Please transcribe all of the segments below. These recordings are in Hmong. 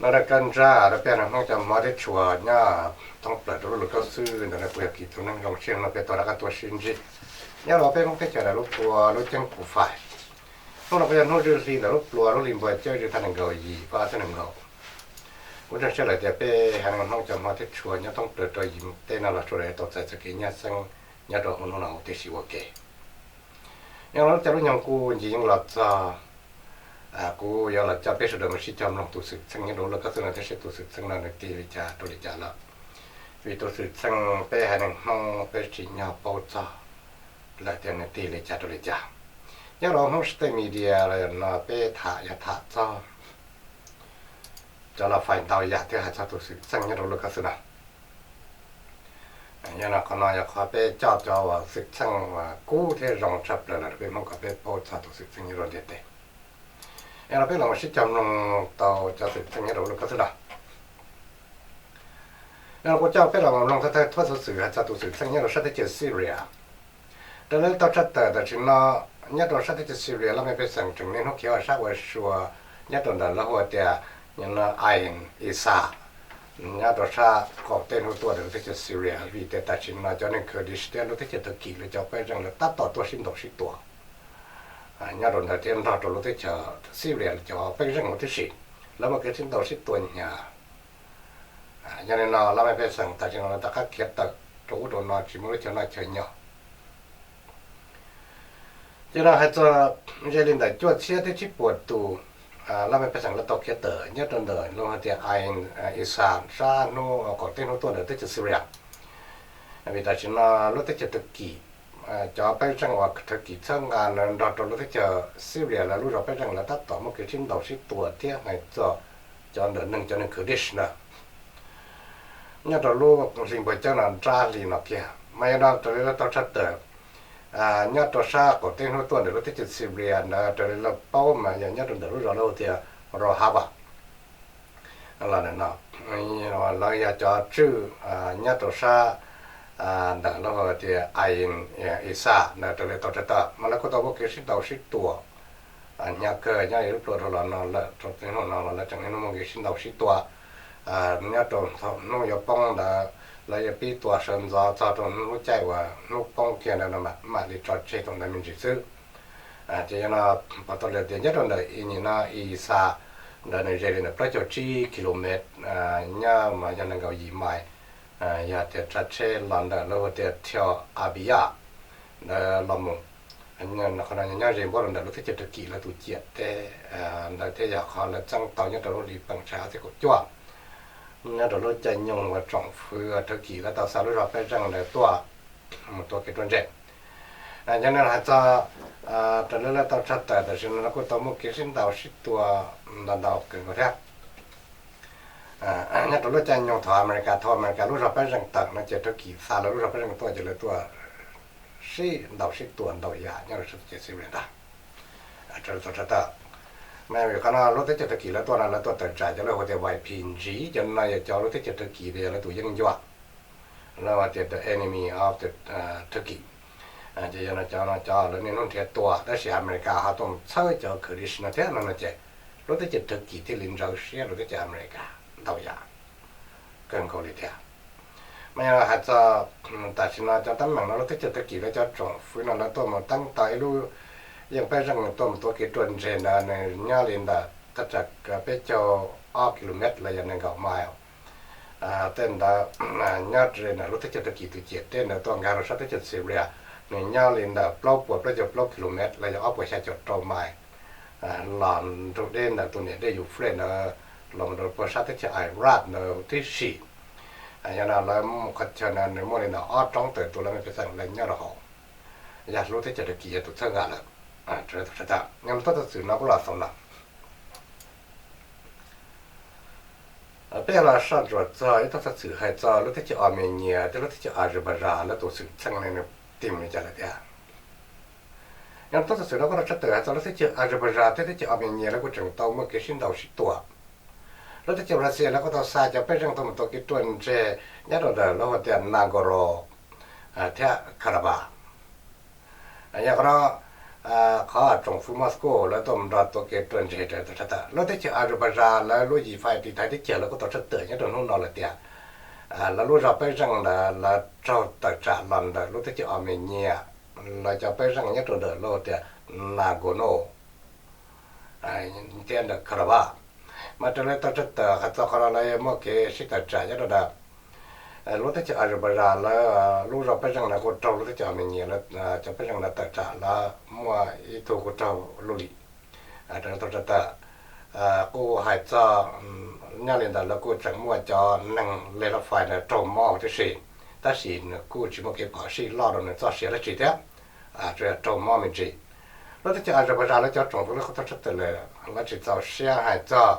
No rau kab ntsab rau peb neeg Hmoob cov hmov thiab tshua nyob thoob plaws rau lub lub kab xwb ntawm no, kuv yog Kim Txoov Neeg zoo siab no peb tau rov qab tuaj sib ntsib nyob rau peb Hmoob teb chaws daim lub pua lub ceeb Pu Fais. Hnub no kuj yog hnub zwj hli ntawm lub pluas lub hli npua cawj ywg thaj nees nkaum yim ob txhiab nees nkaum. Kuv ntseeg siab lawm tias peb haiv neeg Hmoob cov hmov thiab tshua nyob thoob plaws rau yim teb no los sawv daws tau txais txoj kev nyab xeeb nyob rau hauv hnub no huv tib si ua ke. Nyob rau lub caij lub nyoog kuj nce yeej los txog, kuv yuav los coj peb sawv daws mus sib cog mloog tus xwm txheej nyob rau lub kab xwb no thiab seb tus xwm txheej no nws tig li cas rau li cas lawm. Vim tus xwm txheej peb haiv neeg Hmoob peb tsim nyog paub txog lawm tias nws tig li cas rau li cas. Nyob rau Hmoob State Media no peb tham yog tham txog cov los fais ntau yam thiab hais txog tus xwm txheej nyob rau lub kab xwb no. Yog no qhov no yog qhov peb coj cov uas xwm txheej uas kub thiab zoo tshaj plaws los rau peb Hmoob kom peb paub txog tus xwm txheej nyob rau ntiaj teb. Yog no peb los mus sib cog mloog tau cov xwm txheej nyob rau lub kab xwb no. Yog no kuv coj peb los mus mloog thawj thawj thuab xov xwm hais txog tus xwm txheej nyob rau sab teb chaws Syria. Raws li tau tshaj tawm tam sim no nyob rau sab teb chaws Syria laj mej pej xeem tseem niaj hnub khiav ua sab ua sua nyob rau ntawm lub hu ua tias Ain Issa, nyob rau sab qaum teb hnub tuaj ntawm lub teb chaws Syria, vim tias tam sim no cov neeg Kurdish thiab lub teb chaws Turkey lawv cov pej xeem lawv tab tom tuaj sib ntaus sib tua nyob rau ntawd thiab nrog rau lub teb chaws Syria cov pej xeem huv tib si, lawv muaj kev sib ntaus sib tua hnyav. Yog li no laj mej pej xeem tam sim no lawv rov qab khiav tawm rau ub rau no tsis muaj lub chaw noj chaw nyob. Ces no hais txog ze li ntawm cuaj txhiab thiab tsib puas tus laj mej pej xeem lawv tau khiav tawm nyob rau ntawm lub hu tias Ain Issa sab hnub qaum teb hnub tuaj ntawm teb chaws Syria. Vim tam sim no lub teb chaws Turkey, cov pej xeem uas Turkey txhawb nqa lawv nrog rau lub teb chaws Syria lawv lub zos pej xeem lawv tab tom muaj kev sib ntaus sib tua thiab hais txog cov ntawm neeg cov neeg Kurdish ntawd nyob rau lub hli npua cawj no nrab hli no kiag. Mas yog no raws li lawv tau tshaj tawm nyob rau sab qaum teb hnub tuaj ntawm lub teb chaws Syria ntawd raws li lawv paub mas yog nyob rau ntawm lub zos lawv hu tias Rojava. Los ntawm no lawv yog cov tswj nyob rau sab ntawm lub hu tias Ain Issa ntawd raws li tau tshaj tawm mas lawv kuj tau muaj kev sib ntaus sib tua hnyav kawg nyob li lub pluas dhau los no lawm rau niaj hnub no los lawv tseem niaj hnub muaj kev sib ntaus sib tua. Nyob rau thaum hnub yuav poob ntawd lawv yuav pib tua sawv ntxov txog rau lub caij uas hnub poob kiag ntawd no mam li tso tseg thaum ntawd me ntsis xwb. Ces yog no pom tau li tias nyob rau ntawm Ain Issa ntawd nws ze li ntawm plaub caug tsib kilomev, nyob mas yog nees nkaum yim mais, yog tias tsav tsheb los ntawm lub hu tias Tel Abyad ntawd los mus. Qhov no nyob ze npuab rau ntawm lub teb chaws Turkey lawv tus ciam teb ntawd thiab yog qhov lawv txeeb tau nyob rau lub hli peem tshav ob txhiab kaum cuaj. Nyob rau lub caij nyoog uas tsoom fwv Turkey lawv tau xa lub zog pej xeem ntawd tuaj mus tua kev ruaj ntseg. Yog no hais txog raws li lawv tau tshaj tawm tam sim no kuj tau muaj kev sib ntaus sib tua ntau ntau kawg nkaus thiab. Nyob rau lub caij nyoog thaum Amelikas thauj Amelikas lub zog pej xeem tawm no ces Turkey xa lawv lub zog pej xeem tuaj ces lawv tuaj sib ntaus sib tua ntau yam nyob rau sab teb chaws Syria ntag. Raws li tau tshaj tawm, mas vim qhov no lub teb chaws Turkey lawv tuaj no lawv tuaj tawm tsam cov lawv hu tias Y P G, cov no yog cov lub teb chaws Turkey yog lawv tus yeeb ncuab, lawv hu tias the enemy of the Turkey. Ces yog no cov no cov lawv niaj hnub nrhiav tua tab sis Amelikas ho tuaj mus txhawb cov Kurdish no thiab no no ces lub teb chaws Turkey thiaj li ntsawv siab rau teb chaws Amelikas ntau yam kawg nkaus li thiab. Mas yog hais txog tam sim no cov teeb meem no lub teb chaws Turkey lawv cov tsoom fwv no lawv tuaj mus teeb tau ib lub yeej pej xeem tuaj mus tua kev ruaj ntseg ntawd nws nyob li ntawm thaj tsam peb caug ob kilomev los yog nees nkaum mile. Tej ntawd nyob ze ntawm lub teb chaws Turkey tus ciam teb ntawd tuaj nkag rau sab teb chaws Syria, nws nyob li ntawm plaub puas plaub caug plaub kilomev los yog ob puas xya caum rau mile los nrug deb ntawm tus niam dej Euphrates ntawd los mus rau puag sab teb chaws Iraq ntawd tib si. Yog no lawv qhov chaw no nws muaj li ntawm ob roob tawm tus lawv me pej xeem lawv nyob rau hauv, yog lub teb chaws Turkey yog tus txhawb nqa lawm. Yog no txoj xwm no kuj los xaus no. Peb los soj ntsuam txog ib txoj xwm hais txog lub teb chaws Armenia thiab lub teb chaws Azerbaijan lawv tus xwm txheej no nws tig mus li cas lawm thiab. Yog txoj xwm no kuj los tshaj tawm hais txog lub teb chaws Azerbaijan thiab teb chaws Armenia lawv kuj tseem tau muaj kev sib ntaus sib tua. Lub teb chaws Russia lawv kuj tau xa cov pej xeem tuaj mus tua kev ruaj ntseg nyob rau ntawm lub hu tias Nagorno thiab Karabakh. Yog qhov no qhov tsoom fwv Moscow lawv tuaj mus nrog tuav kev ruaj ntseg rau tau tshaj tawm. Lub teb chaws Azerbaijan lawv lub yim fais tiv thaiv teb chaws lawv kuj tau tshaj tawm nyob rau hnub no lawm tias lawv lub zog peb zeej ntawd lawv raug tawm tsam los ntawm lub teb chaws Armenia, lawv cov peb zeej nyob rau ntawm lub tias Nagorno thiab ntawm Karabakh. Mas raws li tau tshaj tawm hais txog qhov no lawv muaj kev sib tawm tsam nyob rau ntawm lub teb chaws Azerbaijan lawv lub zog peb zeej ntawd kuj raug lub teb chaws Armenia lawv cov peb zeej ntawd tawm tsam lawv muaj ib tug kuj raug luj lim. Raws li tau tshaj tawm kuj hais txog nyob li ntawd lawv kuj tseem muaj cov neeg leg laj fais ntawd raug mob huv tib si, tab sis nws kuj tsis muaj kev phom sij loj rau nws txoj sia dab tsi thiab, tsuas yog raug mob me ntsis. Lub teb chaws Azerbaijan lawv cov tsoom fwv lawv kuj tau tshaj tawm lawm lawv tsis txaus siab hais txog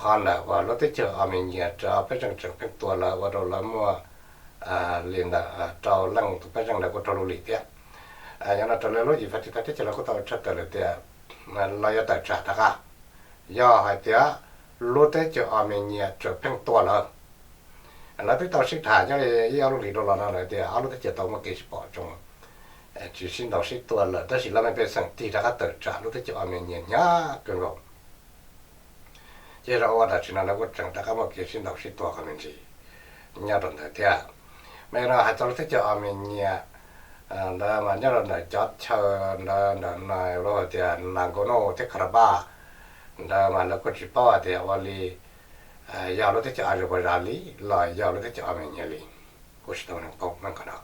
qhov ntawm uas lub teb chaws Armenia cov peb zeej tseem pheej tua lawv ua rau lawv muaj li ntawm rau leej tus peb zeej ntawd kuj raug luj lim thiab. Yog no raws li lub yim fais tiv thaiv teb chaws lawv kuj tau tshaj tawm lawm tias lawv yuav tawm tsam rov qab yog hais tias lub teb chaws Armenia tseem pheej tua lawv. Lawv twb tau sib tham nyob li ib ob lub hlis dhau los no lawm tias ob lub teb chaws tau muaj kev sib pom tsoom tsis sib ntaus sib tua lawm tab sis lawv me pej xeem tig rov qab tawm tsam lub teb chaws Armenia hnyav kawg nkaus. Ces zoo ua tam sim no lawv kuj tseem rov qab muaj kev sib ntaus sib tua qhov me ntsis nyob rau ntawd thiab. Mas yog no hais txog lub teb chaws Armenia ntawd mas nyob rau ntawm cov chaw ntawd ntawm no lub hais tias Nagorno thiab Karabakh ntawd mas lawv kuj tsis paub hais tias ua li yog lub teb chaws Azerbaijan li los yog lub teb chaws Armenia li, kuj tsis tau neeg paub meej qhov no.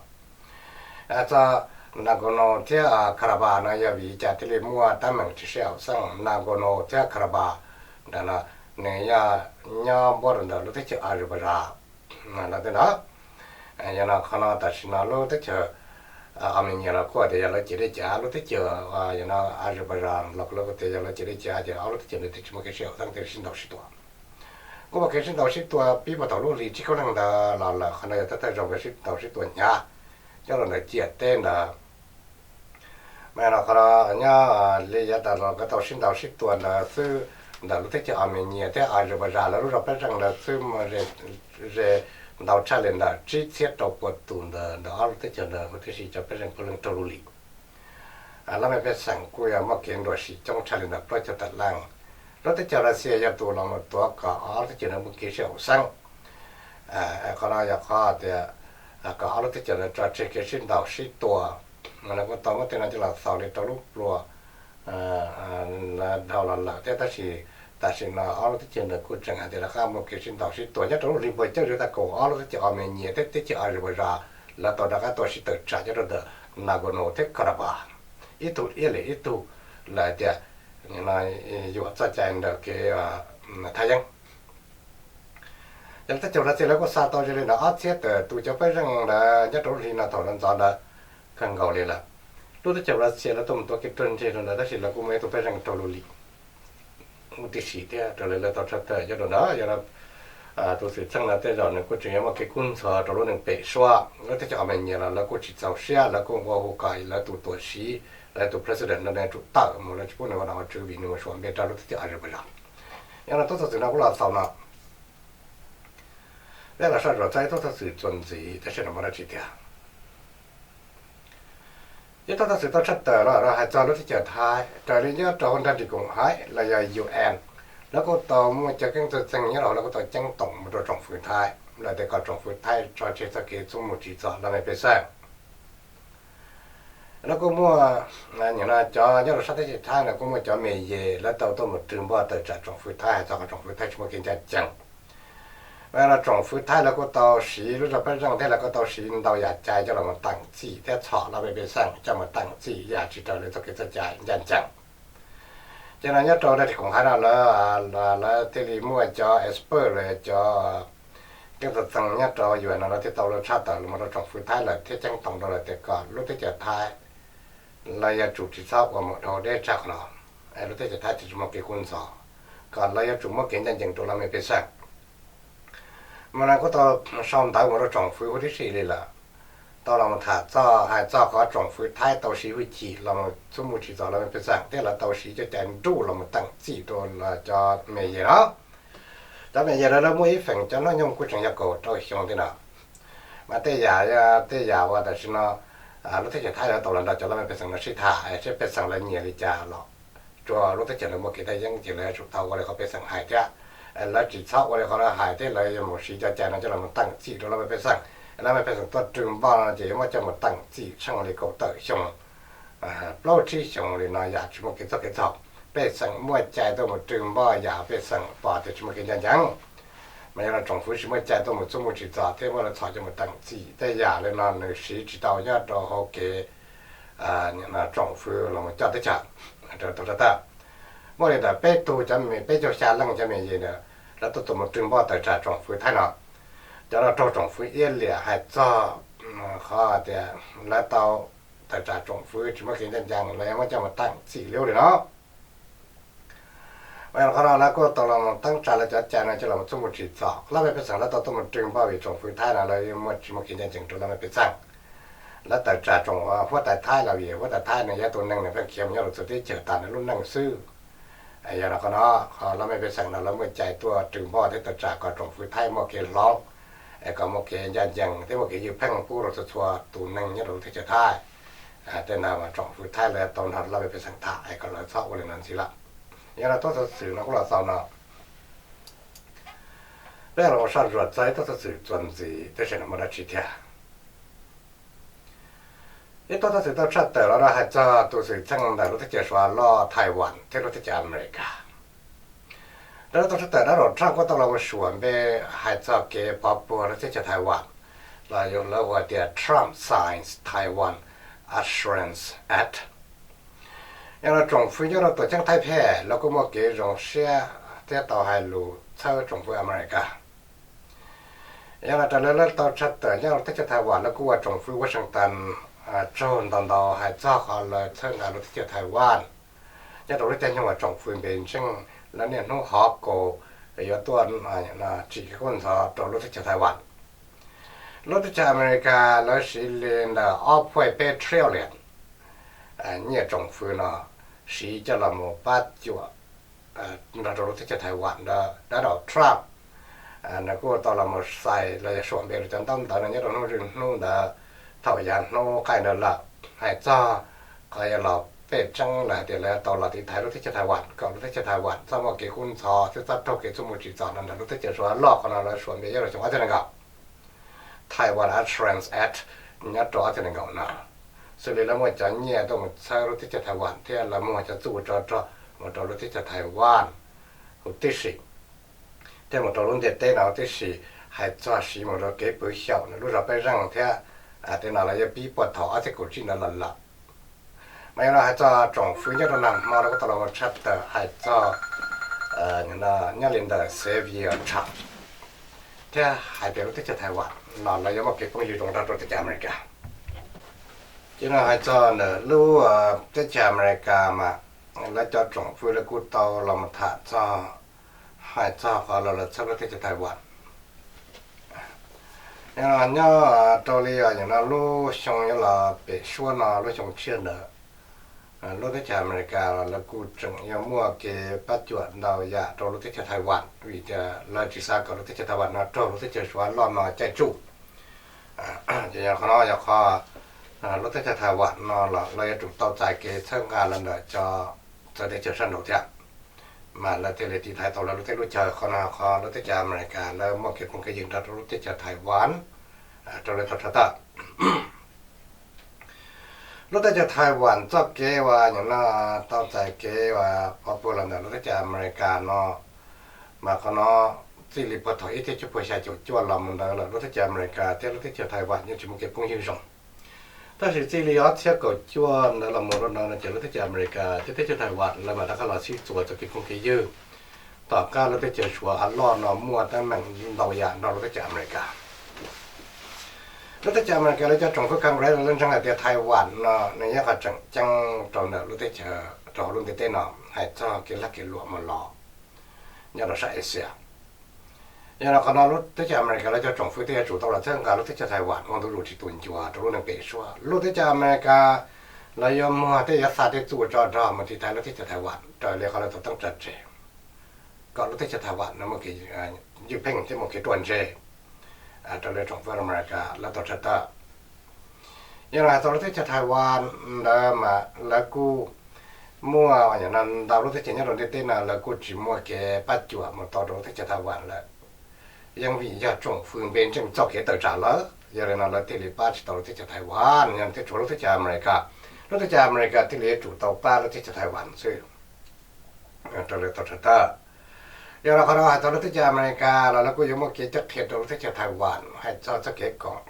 Txog Nagorno thiab Karabakh no yog vim li cas thiaj li muaj teeb meem tsis sib haum xeeb? Nagorno thiab Karabakh ntawm no nws yog nyob npuab rau ntawm lub teb chaws Azerbaijan lawv tej ntawd. Yog no qhov no tam sim no lub teb chaws Armenia los kuj tias yog lawv ciam dej cav, lub teb chaws yog no Azerbaijan los lawv kuj tias yog lawv ciam dej cav, ces ob lub teb chaws ntawd thiaj tsis muaj kev sib haum xeeb thiaj sib ntaus sib tua. Kuj muaj kev sib ntaus sib tua pib puag thaum lub hlis tsib kaum leej ntawd los lawm, qhov no yog thawj thawj zaug kev sib ntaus sib tua hnyav nyob rau ntawm ciam teb ntawd. Mas no qhov no nyob li yav tas los ko tau sib ntaus sib tua ntawd xwb, ntawm lub teb chaws Armenia thiab Azerbaijan lawv lub zog peb zeej ntawd xwb muaj ze ntau tshaj li ntawm tsib txhiab rau pua tus ntawd ntawm ob lub teb chaws ntawd huv tib si cov peb zeej puav leej raug luj lim. Lawv me pej xeem kuj yog muaj kev nruam sim coob tshaj li ntawm plaub caug tawm leej. Lub teb chaws Russia yog tus los mus tuav kom ob lub teb chaws ntawd muaj kev sib haum xeeb. Qhov no yog qhov tias kom ob lub teb chaws ntawd tso tseg kev sib ntaus sib tua. Lawv kuj tau muab tej no coj los xaus li rau lub plua dhau los lawm thiab, tab sis tam sim no ob lub teb chaws ntawd kuj tseem hais tias rov qab muaj kev sib ntaus sib tua nyob rau lub hli npua coj yuav tag kaum ob lub teb chaws Armenia thiab teb chaws Azerbaijan lawv tau rov qab tuaj sib tawm tsam nyob rau ntawm Nagorno thiab Karabakh, ib tug iab li ib tug lawm tias yuam txoj cai ntawm kev thaj yeeb. Yog li teb chaws Russia lawv kuj xa tau ze li ntawm ob txhiab tawm tus cov pej zeej ntawd nyob rau lub hli no thaum lawv ntxov ntawd kawg nkaus li lawm. Lub teb chaws Russia lawv tuaj mus tuav kev ruaj ntseg rau ntawd tab sis lawv kuj muaj ib tug pej zeej raug luj lim huv tib si thiab raws li lawv tau tshaj tawm nyob rau ntawd. Yog tus xwm txheej no tej zaum nws kuj tseem yuav muaj kev kub ntxhov rau lub neej pem suab. Lub teb chaws Armenia los lawv kuj tsis txaus siab, lawv kuj nqua hu kom lawv tus tuam siv, lawv tus president no nws tsum tawm mus, lawv tsis pub nws ua nom ua tswv vim nws mus suam npe rau lub teb chaws Azerbaijan. Yog no tub thaj xwm no kuj los xaus no, peb los soj zuam txog ib tub thaj xwm txuas ntxiv tab sis no muaj dab tsi tiag. Ib tub thaj xwm tau tshaj tawm los hais txog lub teb chaws Thaib raws li nyob rau hauv nrag ris koom haib los yog U N, lawv kuj tau muaj cov keeb txawj txeeg nyob rau hauv lawv kuj tau ceeb toom mus rau tsoom fwv Thaib lawm tias kom tsoom fwv Thaib tso tseg txoj kev txuj mus tsim txom laj mej pej xeem. Lawv kuj muaj, nim no cov nyob rau sab teb chaws Thaib no kuj muaj cov me ye lawv tau tuaj mus rwg npoj tawm tsam tsoom fwv Thaib hais txog qhov tsoom fwv Thaib tsis muaj kev ncaj ncees. Mas no tsoom fwv Thaib lawv kuj tau siv lub zog peb zeej thiab lawv kuj tau siv ntau yam cai coj los teem txim thiab txhom laj mej pej xeem coj mus teem txim yam tsis raws li txoj kev txoj cai ncaj ncees. Ces no nyob rau nrag ris koom haib no lawv, lawv thiaj li muaj cov expert los cov keeb txawj txeeg nyob rau U N no lawv thiaj tau lawv tshaj tawm los mus rau tsoom fwv Thaib lawm thiab ceeb toom rau lawv tias kom lub teb chaws Thaib lawv yuav tsum tsis txhob ua mus dhau deb tshaj qhov no. Lub teb chaws Thaib tsis muaj kev kub ntxhov, kom lawv yuav tsum muab kev ncaj ncees rau laj mej pej xeem. Mas no kuj tau sau ntawv mus rau tsoom fwv huv tib si li lawm, tau los mus tham txog hais txog qhov tsoom fwv Thaib tau siv hwj chim los mus txuj mus tsim txom laj mej pej xeem thiab lawv tau siv cov cai nruj los mus teem txim rau cov me ye no. Cov me ye no lawv muaj ib feem cov hnub nyoog kuj tseem yog kaum rau xyoo thiab no. Mas tej yam, tej yam uas tam sim no lub teb chaws Thaib lawv tau los nrog cov laj mej pej xeem no sib tham seb pej xeem lawv nyiam li cas los tsuas lub teb chaws lawv muaj kev thaj yeeb ces lawv yuav tsum tau ua li qhov pej xeem hais thiab. Lawv tsis txhob ua li qhov lawv hais thiab lawv yuav mus siv cov cai no coj los teem txim rau laj mej pej xeem. Laj mej pej xeem tuaj rwg npoj no ces yuav muab coj mus teem txim tsheej li kaum tawm xyoo, plaub tsib xyoo li no yam tsis muaj kev txog kev txhaum. Pej xeem muaj cai tuaj mus rwg npoj yam pej xeem pom tias tsis muaj kev ncaj ncees, mas yog los tsoom fwv tsis muaj cai tuaj mus txuj mus tsim txom thiab muab lawv txhom coj mus teem txim tej yam li no nws siv tsis tau nyob rau hauv kev tsoom fwv los coj teb chaws rau tau sab tawm. Muaj li ntawm peb tug cov me, peb caug xya leej cov me yig ntawd lawv tuaj tuaj mus rwg npoj tawm tsam tsoom fwv Thaib no. Cov no raug tsoom fwv iab liam hais txog qhov tias lawv tau tawm tsam tsoom fwv tsis muaj kev ncaj ncees los yog muab coj mus teem txim li ub li no. Mas yog qhov no lawv kuj tau los teeb tsa lawv cov cai no coj los txuj mus tsim txom laj mej pej xeem lawv tau tuaj mus rwg npoj vim tsoom fwv Thaib no lawv yeej muaj tsis muaj kev ncaj ncees rau laj mej pej xeem. Lawv tawm tsam tsoom huab tais Thaib los vim huab tais Thaib nws yog tus neeg nws pheej khiav mus nyob rau txawv teb chaws tas nws lub neej xwb. Yog no qhov no, qhov laj mej pej xeem no lawv muaj cai tuaj rwg npoj thiab tawm tsam kom tsoom fwv Thaib muaj kev hloov, es kom muaj kev ncaj ncees thiab muaj kev ywj pheej pub rau txhua txhua tus neeg nyob rau lub teb chaws Thaib. Tej ntawd mas tsoom fwv Thaib lawv tau nrog laj mej pej xeem tham es kom lawv txhob ua li no ntxiv lawm. Yog no tuab xov xwm no kuj los xaus no, peb los soj ntsuam txog ib tuab xov xwm txuas ntxiv tab sis no muaj dab tsi thiab. Ib tuab xov xwm tau tshaj tawm los no hais txog tus xwm txheej ntawm lub teb chaws Suav loj Taiwan thiab lub teb chaws Amelikas. Lawv tau tshaj tawm dab laug Trump kuj tau los mus suam npe hais txog kev pov puag lub teb chaws Taiwan, los yog lawv hu tias Trump signs Taiwan Assurance Act. Yog los tsoom fwv nyob rau tuam ceeb Thaib Phem lawv kuj muaj kev zoo siab thiab tau hais lus txhawb tsoom fwv Amelikas. Yog los raws li lawv tau tshaj tawm nyob rau teb chaws Taiwan lawv kuj ua tsoom fwv Washington tsaug ntau ntau hais txog qhov lawv txhawb nqa lub teb chaws Taiwan. Nyob rau lub caij nyoog uas tsoom fwv Npeejeej lawv niaj hnub hov kaus yuav tuaj tsim kev kub ntxhov rau lub teb chaws Taiwan. Lub teb chaws Amelikas lawv siv li ntawm ob phuaj peb trillion nyiaj tsoom fwv no siv coj los mus pab cuam nrog rau lub teb chaws Taiwan. Dab laug Trump nws kuj tau los mus xais los yog suam npe rau cov ntaub ntawv no nyob rau hnub zwj hnub ntawd thaum yav hnub qaij ntawd lawm, hais txog qhov yuav los pej tseeb lawm hais tias lawv tau los tiv thaiv lub teb chaws Taiwan kom lub teb chaws Taiwan txhob muaj kev kub ntxhov thiab txhob raug kev txuj mus tsim txom no ntawm lub teb chaws Suav loj. Qhov no lawv suam npe nyob rau xyoo ob txhiab nees nkaum, Taiwan Assurance Act, nyob rau ob txhiab nees nkaum no, xws li lawv muaj cov nyiaj tuaj mus txhawb lub teb chaws Taiwan thiab lawv muaj cov txuj tso rog mus rau lub teb chaws Taiwan huv tib si thiab mus rau lub ntiaj teb no huv tib si, hais txog siv mus rau kev pwv xyaum nws lub zog peb zeej thiab tej no lawv yuav pib puag thaum ob txhiab kaum tsib ntawd los lawm. Mas yog no hais txog tsoom fwv nyob rau nag hmo no kuj tau los mus tshaj tawm hais txog nyob li ntawm Xavier Chao thiab hais tias lub teb chaws Taiwan no lawv yuav muaj kev phooj ywg zoo nrog rau teb chaws Amelikas. Ces no hais txog ntawm lub teb chaws Amelikas mas lawv cov tsoom fwv lawv kuj tau los mus tham txog, hais txog qhov los lawv txhawb lub teb chaws Taiwan. Nyob rau li no lub xyoo yuav los pem suab no lub xyoo tshiab ntawd, lub teb chaws Amelikas lawv kuj tseem yuav muaj kev pab cuam ntau yam rau lub teb chaws Taiwan vim tias lawv tsis xav kom lub teb chaws Taiwan no raug lub teb chaws Suav loj no caij tsuj. Ces yog qhov no yog qhov lub teb chaws Taiwan no los lawv yuav tsum tau txais kev txhawb nqa los ntawm cov txawv teb chaws sab nraud thiab, mas lawv thiaj li tiv thaiv tau lawv lub teb lub chaw. Qhov no qhov lub teb chaws Amelikas lawv muaj kev phooj kev ywg nrog rau lub teb chaws Taiwan rau lawv tau tshaj tawm. Lub teb chaws Taiwan txoj kev uas nim no tau txais kev uas pov puag los ntawm lub teb chaws Amelikas no, mas qhov no txij li puag thaum ib txhiab cuaj puas xya caum cuaj los mus ntawd lawm lub teb chaws Amelikas thiab lub teb chaws Taiwan yeej tsis muaj kev phooj ywg zoo. Tab sis txij li ob txhiab kaum cuaj ntawd los mus rau no no ces lub teb chaws Amelikas thiab teb chaws Taiwan lawv mam rov qab los sib txuas txoj kev phooj kev ywg. Tom qab lub teb chaws Suav av loj no muaj teeb meem ntau yam nrog lub teb chaws Amelikas. Lub teb chaws Amelikas lawv cov tsoom fwv Congress lawv ntseeg hais tias Taiwan no nws yog qhov tseem ceeb rau ntawm lub teb chaws rau hauv lub ntiaj teb no hais txog kev lag kev luam mus los nyob rau sab Asia. Yog no qhov no lub teb chaws Amelikas lawv cov tsoom fwv thiaj yuav tsum tau los txhawb nqa lub teb chaws Taiwan ua ntu zus tsis tu ncua rau lub neej pem suab. Lub teb chaws Amelikas lawv yuav muag thiab yuav xa tej txuj tso rog mus tiv thaiv lub teb chaws Taiwan raws li qhov lawv tau teeb tsa tseg kom lub teb chaws Taiwan no muaj kev ywj pheej thiab muaj kev ruaj ntseg raws li tsoom fwv Amelikas lawv tau tshaj tawm. Yog los hais txog lub teb chaws Taiwan ntawd mas lawv kuj muaj ntau lub teb chaws nyob rau ntiaj teb no lawv kuj tsis muaj kev pab cuam mus tau rau lub teb chaws Taiwan lawm. Yeej vim yog tsoom fwv npe ntseej txoj kev tawm tsam lawv, yog li no lawv thiaj li pab tsis tau lub teb chaws Taiwan, yog thiaj tshuav lub teb chaws Amelikas. Lub teb chaws Amelikas thiaj li yuav tsum tau pab lub teb chaws Taiwan xwb. Raws li tau tshaj tawm, yog los qhov no hais txog lub teb chaws Amelikas los lawv kuj yuav muaj kev coj qhia rau lub teb chaws Taiwan hais txog txoj kev koom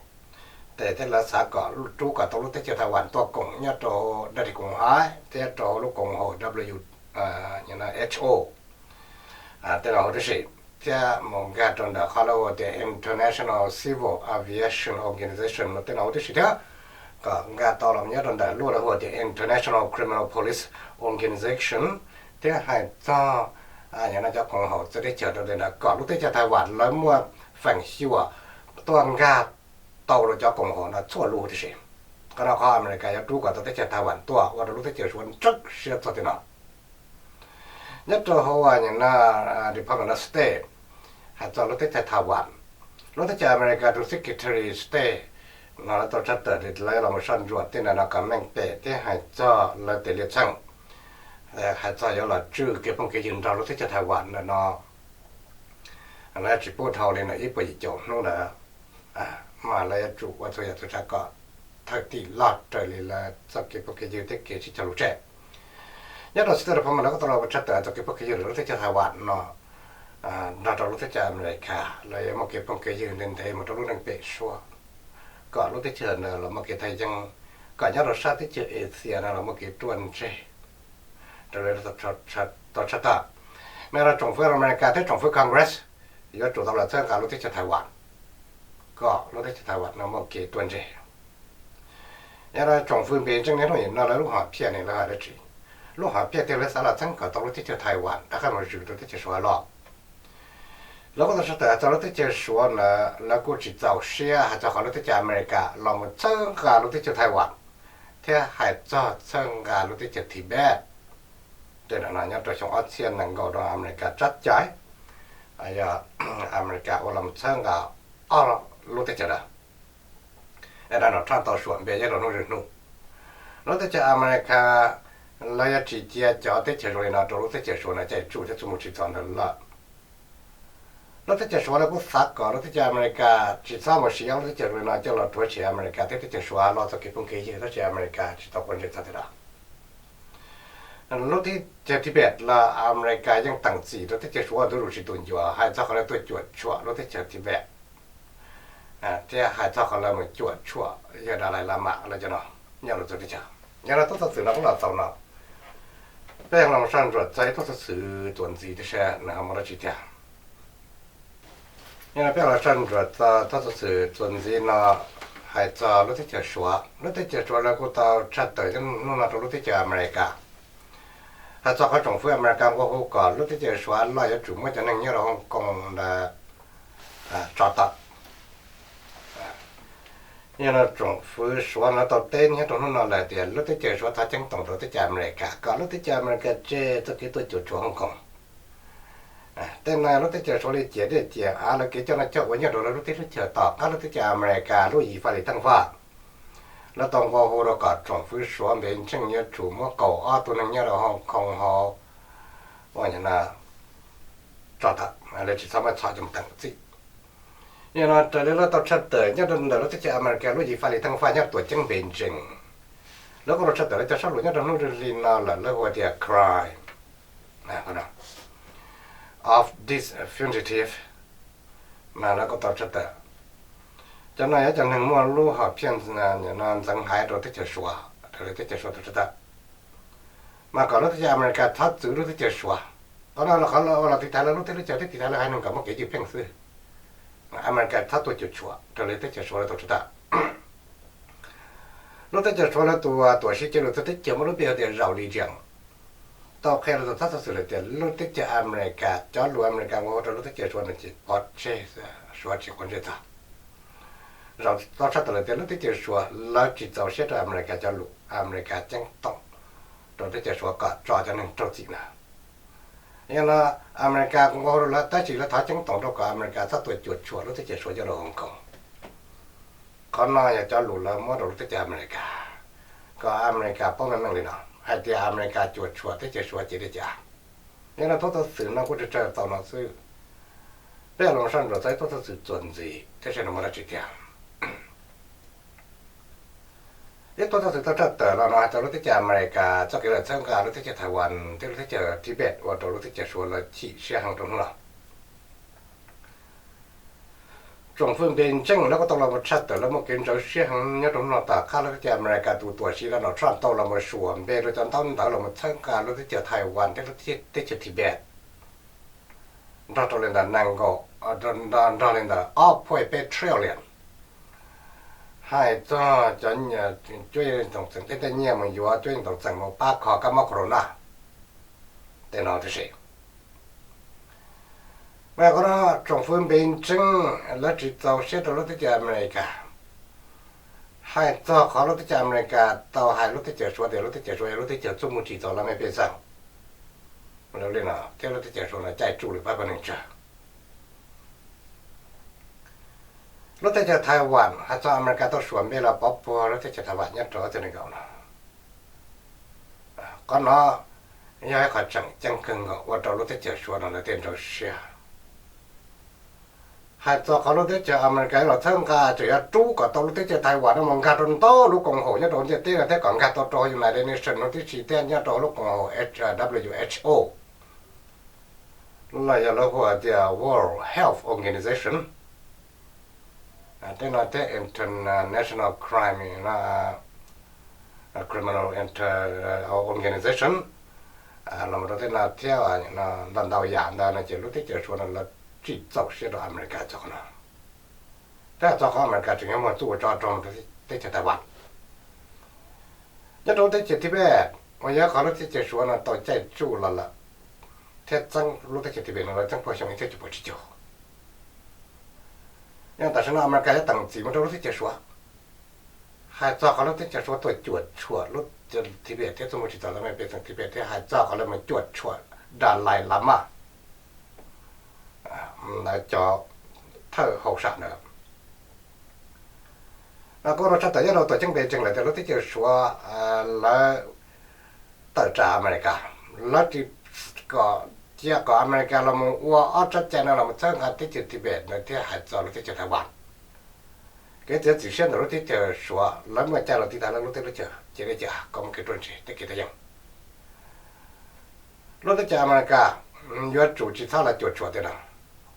tes thiab lawv xav kom rub kom tau lub teb chaws Taiwan tuaj koom nyob rau daim koom haum thiab rau lub koom haum W H O tej los huv tib si, thiab mus nkag rau ntawm qhov lawv hu tias International Civil Aviation Organization tej los huv tib si thiab, kom nkag tau los nyob rau ntawm lub lawv hu tias International Criminal Police Organization, thiab hais txog cov koom haum txawv teb chaws rau ntawm kom lub teb chaws Taiwan lawv muaj feem xyuam tuaj nkag tau rau cov koom haum no txhua lub huv tib si. Qhov no qhov Amelikas yuav rub kom tau teb chaws Taiwan tuaj ua rau lub teb chaws Suav ntsawj siab txog tej no. Nyob rau hauv Department of State hais txog lub teb chaws Taiwan, lub teb chaws Amelikas tus Secretary State no lawv tau tshaj tawm lawv los mus soj ntsuam tej no kom meej pem thiab hais txog lawv tes liaj txheej, hais txog yuav los tswj kev phooj kev ywg nrog lub teb chaws Taiwan ntawm no, lawv tsis pub dhau li ntawm ib puas yim caum hnub ntawd, mas lawv yuav tsum ua txhua yam txhua tsav kom thawj tim loj raws li lawv txoj kev phooj kev ywg thiab kev sib cog lus tseg. Nyob rau State Department lawv kuj tau los tshaj tawm txoj kev phooj kev ywg lub teb chaws Taiwan no nrog rau lub teb chaws Amelikas lawv yuav muaj kev phooj kev ywg ntev ntev mus rau lub neej pem suab, kom lub teb chaws ntawd los muaj kev thaj yeeb, kom nyob rau sab teb chaws Asia no los muaj kev ruaj ntseg raws li tau tshaj tawm. Mas yog tsoom fwv Amelikas thiab tsoom fwv Congress yuav tsum tau los txhawb nqa lub teb chaws Taiwan kom lub teb chaws Taiwan no muaj kev ruaj ntseg. Yog tsoom fwv npe ntseej niaj hnub nim no lawv lub hom phiaj ne lawv hais dab tsi? Lub hom phiaj tias lawv xav los txhawb kom tau lub teb chaws Taiwan rov qab mus zwm rau teb chaws Suav los. Lawv kuj tau tshaj tawm hais txog lub teb chaws Suav ntawd lawv kuj tsis txaus siab hais txog qhov lub teb chaws Amelikas los mus txhawb nqa lub teb chaws Taiwan thiab hais txog txhawb nqa lub teb chaws Tibet. Tej no nyob rau xyoo ob txhiab nees nkaum no Amelikas tsab cai, yog Amelikas ua los mus txhawb nqa ob lub teb chaws ntawd. Donald Trump tau suam npe nyob rau hnub zoo hnub, lub teb chaws Amelikas lawv yuav tsis cia cov teb chaws zoo li no rau lub teb chaws Suav no caij tsuj thiab txuj mus tsis txog ntawd lawm. Lub teb chaws Suav lawv kuj xav kom lub teb chaws Amelikas tsis txhob mus siv ob lub teb chaws zoo li no coj los rhuav tshem Amelikas thiab teb chaws Suav los txog kev phooj kev ywg tab sis Amelikas tsis tau quav ntsej txog tej no. Lub teb chaws Tibet los Amelikas yeej teem txim rau teb chaws Suav ua ntu zus tsis tu ncua hais txog qhov lawv tuaj cuam tshuam lub teb chaws Tibet thiab hais txog qhov lawv mus cuam tshuam yawg Dalai Lama lawv cov no nyob rau txhua teb chaws. Yog li txoj xov xwm no kuj los txaus no, peb los soj ntsuam txog ib txoj xov xwm txuas ntxiv thiab saib nws ho muaj dab tsi tiag. Yog li peb los soj ntsuam txog txoj xov xwm txuas ntxiv no hais txog lub teb chaws Suav, lub teb chaws Suav lawv kuj tau tshaj tawm hnub no rau lub teb chaws Amelikas hais txog qhov tsoom fwv Amelikas nqua hu kom lub teb chaws Suav loj yuav tsum muab cov neeg nyob rau Hong Kong ntawd tso tawm. Yog no tsoom fwv Suav lawv tau teb nyob rau hnub no lawm tias lub teb chaws Suav thov ceeb toom rau teb chaws Amelikas kom lub teb chaws Amelikas tseg txoj kev tuaj cuam tshuam Hong Kong. Tej no lub teb chaws Suav li ciam dej ciam av lawv kev coj noj coj ua nyob rau lawv lub teb lub chaws tom qab lub teb chaws Amelikas lub yim faj li teeb faj. Lawv tau nqua hu rau kom tsoom fwv Suav npe ntseej yuav tsum muab kaum ob tug neeg nyob rau Hong Kong hauv ua tso tawm, lawv tsis txhob muab txhom coj mus teem txim. Yog no raws li lawv tau tshaj tawm nyob rau ntawm lub teb chaws Amelikas lub yim faj li teeb faj nyob tuam ceeb npe ntseej, lawv kuj tau tshaj tawm lawv cov sab lus nyob rau hnub hli no lawm lawv hu tias crime of this fugitive. Mas lawv kuj tau tshaj tawm cov no yog cov neeg muaj lub hom phiaj ntxeev haiv rau teb chaws Suav raws li teb chaws Suav tau tshaj tawm. Mas kom lub teb chaws Amelikas txhob txwv lub teb chaws Suav. Qhov no los qhov ua los tiv thaiv lawv lub teb lub chaws thiab tiv thaiv lawv haiv neeg kom muaj kev ywj pheej xwb. Amelikas txhob tuaj cuam tshuam raws li teb chaws Suav lawv tau tshaj tawm. Lub teb chaws Suav lawv tus tuam siv cia lus txog teb chaws muaj lub npe hu tias Zhao Lijian tau qhia rau tus txhab xov xwm lawm tias lub teb chaws Amelikas cov lus Amelikas nqua hu rau lub teb chaws Suav no ces pov tseg, Suav tsis quav ntsej txog. Zhao tau tshaj tawm lawm tias lub teb chaws Suav lawv tsis txaus siab rau Amelikas cov lus, Amelikas ceeb toom rau teb chaws Suav kom tso cov neeg raug txim na. Yog no Amelikas kuj nqua hu rau lawv tab sis lawv thov ceeb toom rau kom Amelikas txhob tuaj cuam tshuam lub teb chaws Suav coj rau Hong Kong. Qhov no yog cov lus lawv muab rau lub teb chaws Amelikas, kom Amelikas paub meej meej li no hais tias Amelikas cuam tshuam teb chaws Suav ces li cas. Yog no thuab xov xwm no kuj tsawg tsawg tau no xwb. Peb los soj ntsuam txog ib thuab xov xwm txuas ntxiv thiab seb nws muaj dab tsi tiag. Ib thuab xov xwm tau tshaj tawm los no hais txog lub teb chaws Amelikas txoj kev lawv txhawb nqa lub teb chaws Taiwan thiab lub teb chaws Tibet ua rau lub teb chaws Suav lawv chim siab heev rau hnub no. Tsoom fwj npe ntseej lawv kuj tau los mus tshaj tawm lawv muaj kev ntxhov siab heev nyob rau hnub no tom qab lub teb chaws Amelikas tus tuam tsev Donald Trump tau los mus suam npe rau cov ntaub ntawv los mus txhawb nqa lub teb chaws Taiwan thiab lub teb chaws Tibet nrog rau li ntawm nees nkaum, nrog li ntawm ob point peb trillion, hais txog cov cuab yeej toom txeem tej nyiaj mus yuav cuab yeej toom txeem mus pab kho kab mob corona tej no tib si. Mas qhov no tsoom fwv npe ntseeb lawv tsis txaus siab rau lub teb chaws Amelikas, hais txog qhov lub teb chaws Amelikas tau hais lub teb chaws Suav tias lub teb chaws Suav yog lub teb chaws txuj mus tsis txaus laj mej pej xeem li no, thiab lub teb chaws Suav no caij tsuj lwm pab pawg neeg tsawg. Lub teb chaws Taiwan hais txog Amelikas tau suam npe los pov puag lub teb chaws Taiwan nyob rau ob txhiab nees nkaum no. Qhov no yog ib qho tseem ceeb kawg nkaus ua rau lub teb chaws Suav no lawv thiaj ntxhov siab. Hais txog qhov lub teb chaws Amelikas los txhawb nqa tseem yuav rub kom tau lub teb chaws Taiwan no mus nkag rau ntau lub koom haum nyob rau ntiaj teb no thiab kom nkag tau rau United Nations no tib si thiab nyob rau lub koom haum W H O los yog lawv hu tias World Health Organization, tej no thiab International Crime, Criminal Inter Organization, los mus rau tej no thiab ntau ntau yam ntawd no ces lub teb chaws Suav no lawv tsis txaus siab rau Amelikas txog qhov no. Thiab txog qhov Amelikas tseem yuav muaj txuj ua tsov rog rau teb chaws Taiwan. Nyob rau lub teb chaws Tibet uas yog qhov lub teb chaws Suav no tau caij tsuj los lawm thiab txeeb lub teb chaws Tibet no lawv txeeb puag xyoo ib txhiab cuaj puas tsib caug. Yog tam sim no Amelikas yuav teem txim mus rau lub teb chaws Suav, hais txog qhov lub teb chaws Suav tuaj cuam tshuam lub Tibet thiab txuj mus tsis txaus laj mej pej xeem Tibet thiab hais txog qhov lawv mus cuam tshuam Dalai Lama, lawv cov thawj hauj sam ntawd. Kuj rau tshaj tawm nyob rau tuam ceeb npe ntseeg lawm tias lub teb chaws Suav lawv tawm tsam Amelikas, lawv tsis kom cia kom Amelikas los mus ua ob tsab cai no los mus txhawb nqa teb chaws Tibet ntawd thiab hais txog lub teb chaws Taiwan. Kev txiav txim siab ntawm lub teb chaws Suav lawv muaj cai los tiv thaiv lawv lub teb lub chaws ces li cas kom muaj kev ruaj ntseg tej kev teb yeej. Lub teb chaws Amelikas yuav tsum tsis txhob los cuam tshuam tej no.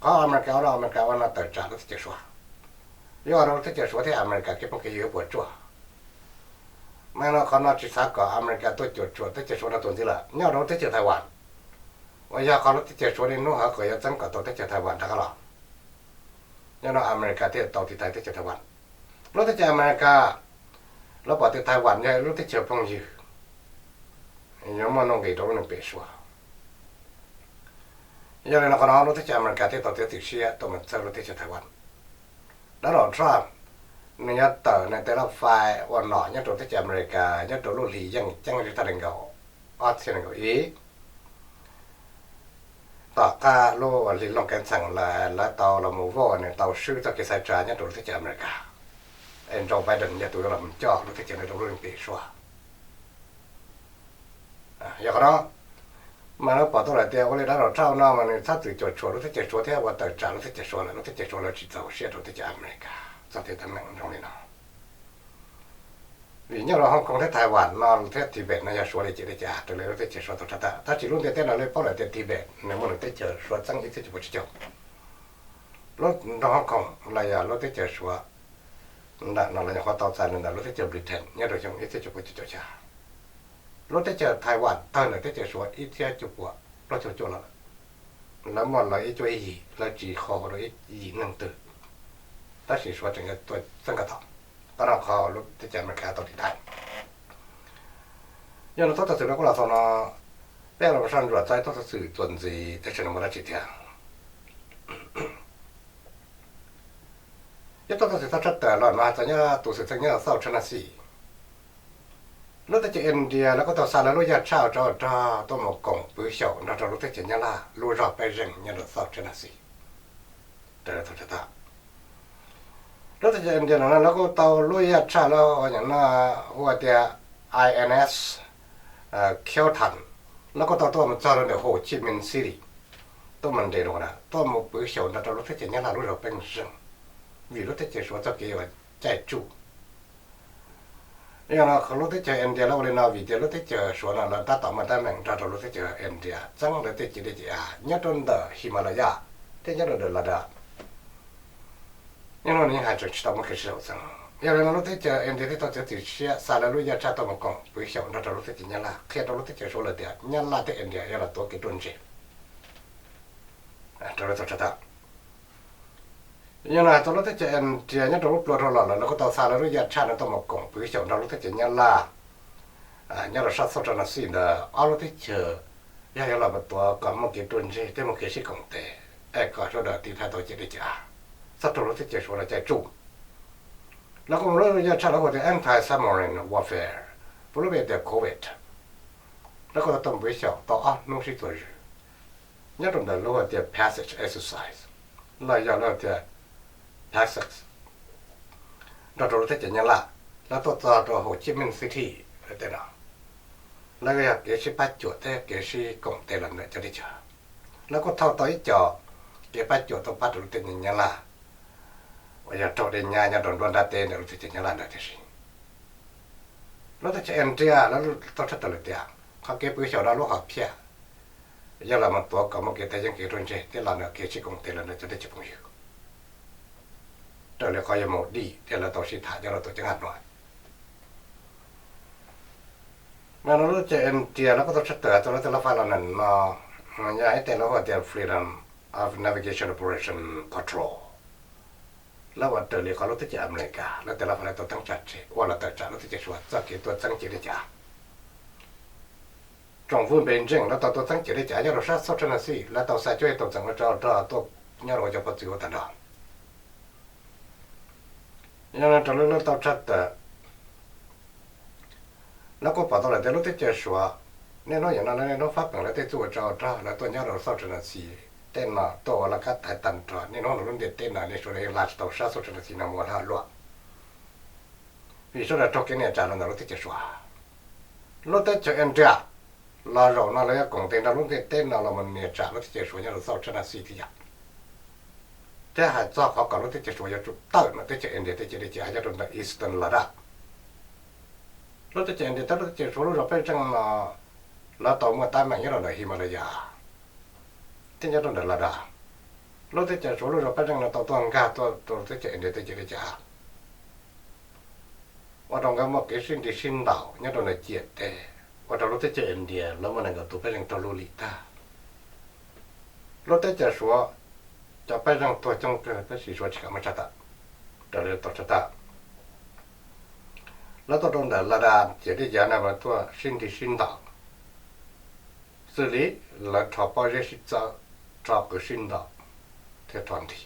Qhov Amelikas ua no, Amelikas ua no tawm tsam lub teb chaws Suav, yuav ua rau lub teb chaws Suav thiab Amelikas kev phooj kev ywg yuav puas tsuaj. Mas no qhov no tsis xav kom Amelikas tuaj cuam tshuam teb chaws Suav no tuaj ntxiv lawm. Nyob rau lub teb chaws Taiwan uas yog qhov lub teb chaws Suav niaj hnub hawv kom yuav txeeb kom tau teb chaws Taiwan rov qab los, nyob no Amelikas thiaj tau tiv thaiv teb chaws Taiwan. Lub teb chaws Amelikas lawv pom tias Taiwan yog lub teb chaws phooj ywg, yuav muaj nuj nqis rau lub neej pem Suav. Yog li no qhov no lub teb chaws Amelikas thiaj tau txiav txim siab tuaj mus txhawb lub teb chaws Taiwan. Donald Trump nws yuav tawm nws tej laj fai ua nom nyob rau teb chaws Amelikas nyob rau lub hli yeej ceeb ib txhiab nees nkaum, ob txhiab nees nkaum ib, tom qab lub hli looj kev ntxheem lawm lawv tau los mus vote nws tau swb txoj kev xaiv tsa nyob rau lub teb chaws Amelikas, es Joe Biden yog tus yuav los coj lub teb chaws no rau lub neej pem Suav. Yog qhov no mas lawv pom tau lawm tias ua li Donald Trump no mas nws txhob txwm cuam tshuam lub teb chaws Suav thiab ua tawm tsam lub teb chaws Suav lawm, lub teb chaws Suav lawv tsis txaus siab rau teb chaws Amelikas txoj kev teeb meem zoo li no. Vim nyob rau Hong Kong thiab Taiwan no thiab Tibet no yog Suav li ces li cas raws li lub teb chaws Suav tau tshaj tawm, tab sis lub ntiaj teb no li paub lawm tias Tibet nws muaj nws teb chaws Suav txeeb ib txhiab cuaj puas tsib caug. Lub nroog Hong Kong los yog lub teb chaws Suav ntawm no los nyuam qhuav tau txais ntawm lub teb chaws Britain nyob rau xyoo ib txhiab cuaj puas cuaj caum xya. Lub teb chaws Taiwan tawg ntawm teb chaws Suav ib txhiab cuaj puas plaub caug cuaj los lawm. Lawv muaj lawv ib cuab ib yig, lawv tsis qhuas rau ib yim neeg twg, tab sis Suav tseem yuav tuaj txeeb kom tau. Qhov no qhov lub teb chaws Amelikas tau tiv thaiv. Yog no txoj xov xwm no kuj los xaus no, peb los soj ntsuam txog ib txoj xov xwm txuas ntxiv tab sis nws muaj dab tsi thiab. Ib txoj xov xwm txog tshaj tawm los no hais txog nyob tus xwm txheej nyob South China Sea. Lub teb chaws India lawv kuj tau xa lawv lub yaj tshaj tsov rog tuaj mus koom pwv xyaum nrog rau lub teb chaws Nyab Laj lub zog pej zeeg nyob rau South China Sea. Raws li tau tshaj tawm, Lub teb chaws India no lawv kuj tau lub yaj tshaj lawv hu tias I N S Kheltan, lawv kuj tau tuaj mus txog rau ntawm Ho Chi Minh City, tuaj mus nres rau na, tuaj mus pwv xyaum nrog rau lub teb chaws Nyab Laj lub zog pej xeem, vim lub teb chaws Suav txoj kev uas caij tsuj. Yog no lub teb chaws India lawv ua li no vim tias lub teb chaws Suav no lawv tab tom muaj teeb meem nrog rau lub teb chaws India txeeb lawv tej ciam dej ciam av nyob rau ntawm Himalaya thiab nyob rau ntawm Ladakh. Yog no nws hais tseem tsis tau muaj kev sib haum xeeb. Yog li no lub teb chaws India thiaj tau txiav txim siab xa lawv lub yaj tshaj tuaj mus koom pwv xyaum nrog rau lub teb chaws Nyab Laj qhia rau lub teb chaws Suav lawm tias Nyab Laj thiab India yog los tuav kev ruaj ntseg rau lub teb chaws Yog no hais txog lub teb chaws India nyob rau lub pluag dhau los lawm lawv kuj tau xa lawv lub yaj tshaj no tuaj mus koom pwv xyaum nrog lub teb chaws Nyab Laj nyob rau sab xauj rau nas xij ntawd ob lub teb chaws yog yuav los mus tuav kom muaj kev ruaj ntseg thiab muaj kev sib koom tes es kom sawv daws tiv thaiv tau ciam dej ciam av txog rau lub teb chaws Suav no caij tsuj. Lawv kuj muaj lub yaj tshaj lawv hu tias anti-submarine warfare, puav leej tias COVID. Lawv kuj tau tuaj pwv xyaum tau ob hnub sib txuas zws nyob rau ntawm lub hu tias passage exercise los yog lub hu tias PACS nrog rau lub teb chaws Nyab Laj. Lawv tuaj txog rau Ho Chi Minh City tej no, lawv yog kev sib pab cuam thiab kev sib koom tes los ntawm cov teb chaws. Lawv kuj thauj tau ib co kev pab cuam tuaj pab rau lub teb chaws Nyab Laj uas yog raug dej nyab nyob rau nruab nrab teb ntawm lub teb chaws Nyab Laj ntawd tib si. Lub teb chaws India lawv tau tshaj tawm lawm tias qhov kev pwv xyaum no lub hom phiaj yog los mus tuav kom muaj kev tag yeeb kev ruaj ntseg thiab los ntawm kev sib koom tes los ntawm cov teb chaws phooj ywg raws li qhov yog Modi thiab lawv tau sib tham nyob rau tuam ceeb Hà Nội. Mas no lub teb chaws India lawv kuj tau tshaj tawm txog lawv tej laj fab los ntawm no, yog ib tej lawv hu tias Freedom of Navigation Operation Control. Lawv ua raws li qhov lub teb chaws Amelikas lawv tej laj fab lawv tau teeb tsa tseg ua los tawm tsam lub teb chaws Suav txoj kev tuaj txeeb ciam dej ciam av. Tsoom fwj npe ntseej lawv tau tuaj txeeb ciam dej ciam av nyob rau sab South China Sea, lawv tau xa cuab yeej tau txeem ua tsov rog tuaj nyob rau cov pov txwv ua tag nrho. Yog no raws li lawv tau tshaj tawm, lawv kuj pom tau lawm tias lub teb chaws Suav niaj hnub yam no lawv niaj hnub fab peem lawv tej txuj ua tsov rog lawv tuaj nyob rau South China Sea tej no tuaj ua laj kab thaiv tag nrho. Niaj hnub no lub ntiaj teb no nej Suav no yeej hla tsis tau sab South China Sea no mus ua lag luam, vim sawv daws raug kev nias tsam los ntawm lub teb chaws Suav. Lub teb chaws India los zaum no lawv yuav koom tes nrog lub ntiaj teb no los mus nias tsam lub teb chaws Suav nyob rau South China Sea thiab yom. Thiab hais txog qhov kom lub teb chaws Suav yuav tsum tawm ntawm teb chaws India tej ciam dej ciam av nyob rau ntawm Eastern Ladakh. Lub teb chaws India thiab lub teb chaws Suav lub zos pej xeem no lawv tau muaj teeb meem nyob rau ntawm Himalaya thiab nyob rau ntawm Ladakh. Lub teb chaws Suav lub zos pej xeem no tau tuaj nkag tuaj rau teb chaws India tej ciam dej ciam av, ua rau nkawd muaj kev sib nrig sib ntaus nyob rau ntawm ciam teb, ua rau lub teb chaws India lawv muaj nees nkaum tus pej xeem raug luj lim tag. Lub teb chaws Suav cov pej xeem tuag coob kawg tab sis Suav tsis kam muab tshaj tawm. Raws li tau tshaj tawm, lawv tuaj rau ntawm Ladakh ciam dej ciam av no mas tuaj sib nrig sib ntaus, xws li lawv rho pob zeb sib txawb, rho qws sib ntaus thiab rho nrig.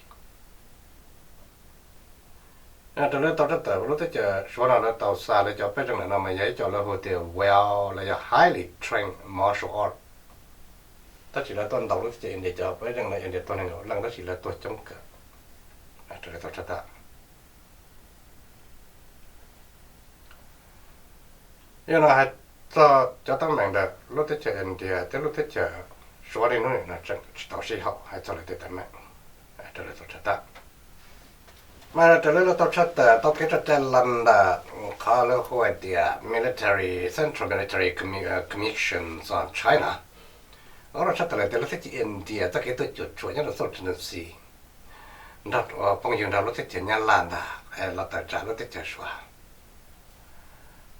Raws li tau tshaj tawm lub teb chaws Suav no lawv tau xa lawv cov pej xeem ntawm no mas yog ib co lawv hu tias well los yog highly trained martial art. Tab sis lawv tuaj ntaus lub teb chaws India cov pej xeem no India tuag nees nkaum leej tab sis lawv tuag coob kawg. Raws li tau tshaj tawm, yog no hais txog cov teeb meem ntawm lub teb chaws India thiab lub teb chaws Suav niaj hnub no tseem tsis tau sib haum hais txog lawv tej teeb meem. Raws li tau tshaj tawm, mas raws li lawv tau tshaj tawm tau kev tso cai los ntawm qhov lawv hu hais tias military, Central Military Commi- Commission of China, lawv tau tshaj tawm lawm tias lub teb chaws India txoj kev tuaj cuam tshuam nyob rau South China Sea nrog phooj ywg nrog lub teb chaws Nyab Laj ntag los tawm tsam lub teb chaws Suav.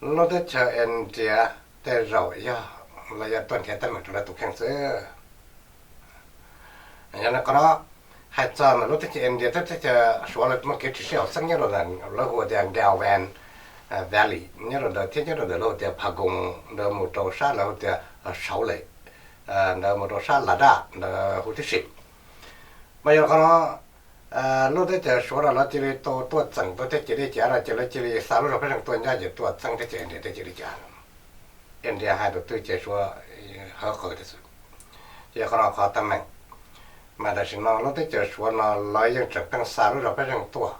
Lub teb chaws India tej zaum yog los yog tuaj nrhiav teeb meem rau lawv tus kheej xwb. Yog li qhov no, hais txog ntawm lub teb chaws India thiab teb chaws Suav lawv muaj kev tsis sib haum xeeb nyob rau ntawm lawv hu tias Galwan Valley nyob rau ntawd thiab nyob rau ntawm lawv hu tias Pangong ntawd mus rau sab lawv hu tias Saules ntawd mus rau sab Ladakh ntawd huv tib si. Mas yog li qhov no, lub teb chaws Suav no lawv cia li tau tuaj txeem tau tej ciam dej ciam av no ces lawv cia li xa lub zog pej xeem tuaj ncaj ces tuaj txeeb teb chaws India tej ciam dej ciam av. India hais tus twg ces Suav hawv qw tiag xwb. Ces yog qhov no qhov teeb meem. Mas tam sim no lub teb chaws Suav no lawv yeej tseem pheej xa lub zog pej xeem tuaj,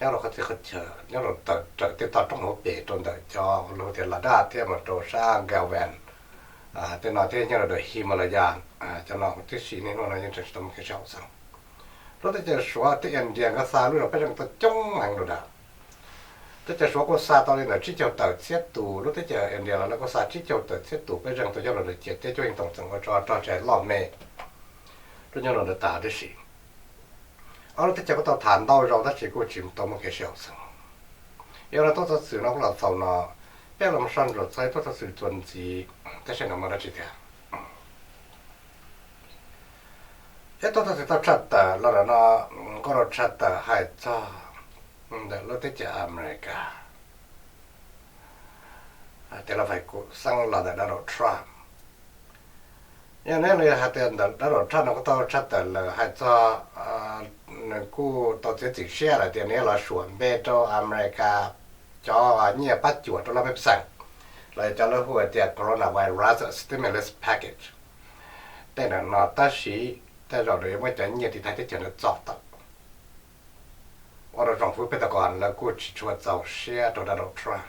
nyob rau qhov txhia qhov chaw nyob rau tawm raws tej toj roob hauv pes rau ntawm cov lus tias Ladakh thiab mus rau sab Galvin, tej no thiab nyob rau Himalaya, cov no tib si niaj hnub no yeej tseem tsis tau muaj kev sib haum xeeb. Lub teb chaws Suav thiab India nkawd xa lub zog peb zeej tau coob heev rau nram. Teb chaws Suav kuj xa tau li ntawm tsib caug tawm txhiab tus, lub teb chaws India los lawv kuj xa tsib caug tawm txhiab tus peb zeej tuaj nyob rau ntawm ciam teb cuab yeej toom txeem ua rau rog tsev loj me rau nyob rau ntawd tas tib si. Ob lub teb chaws kuj tau tham ntau zaus tab sis kuj tsis tau muaj kev sib haum xeeb. Yog li tub txoj xwm no kuj los txaus no, peb los soj ntsuam txog ib tub txoj xwm txuas ntxiv, tab sis no muaj dab tsi tiag. Ib tub txoj xwm tau tshaj tawm los ntawm no, kuj tau tshaj tawm hais txog ntawm lub teb chaws Amelikas tej laj fais kuv xeeb los ntawm Donald Trump. Yog neb li hais tias ntawm Donald Trump no kuj tau tshaj tawm lawm hais txog nws kuj tau txiav txim siab lawm tias nws yuav los suam npe rau Amelikas cov nyiaj pab cuam rau laj mej pej xeem, los yog cov lawv hu tias Coronavirus Stimulus Package. Tej ntawm no tab sis tej zaum nws yuav muab cov nyiaj tiv thaiv teb chaws ntawd txo tawm, ua rau tsoom fwv Pentagon lawv kuj tsis tshua txaus siab rau Donald Trump.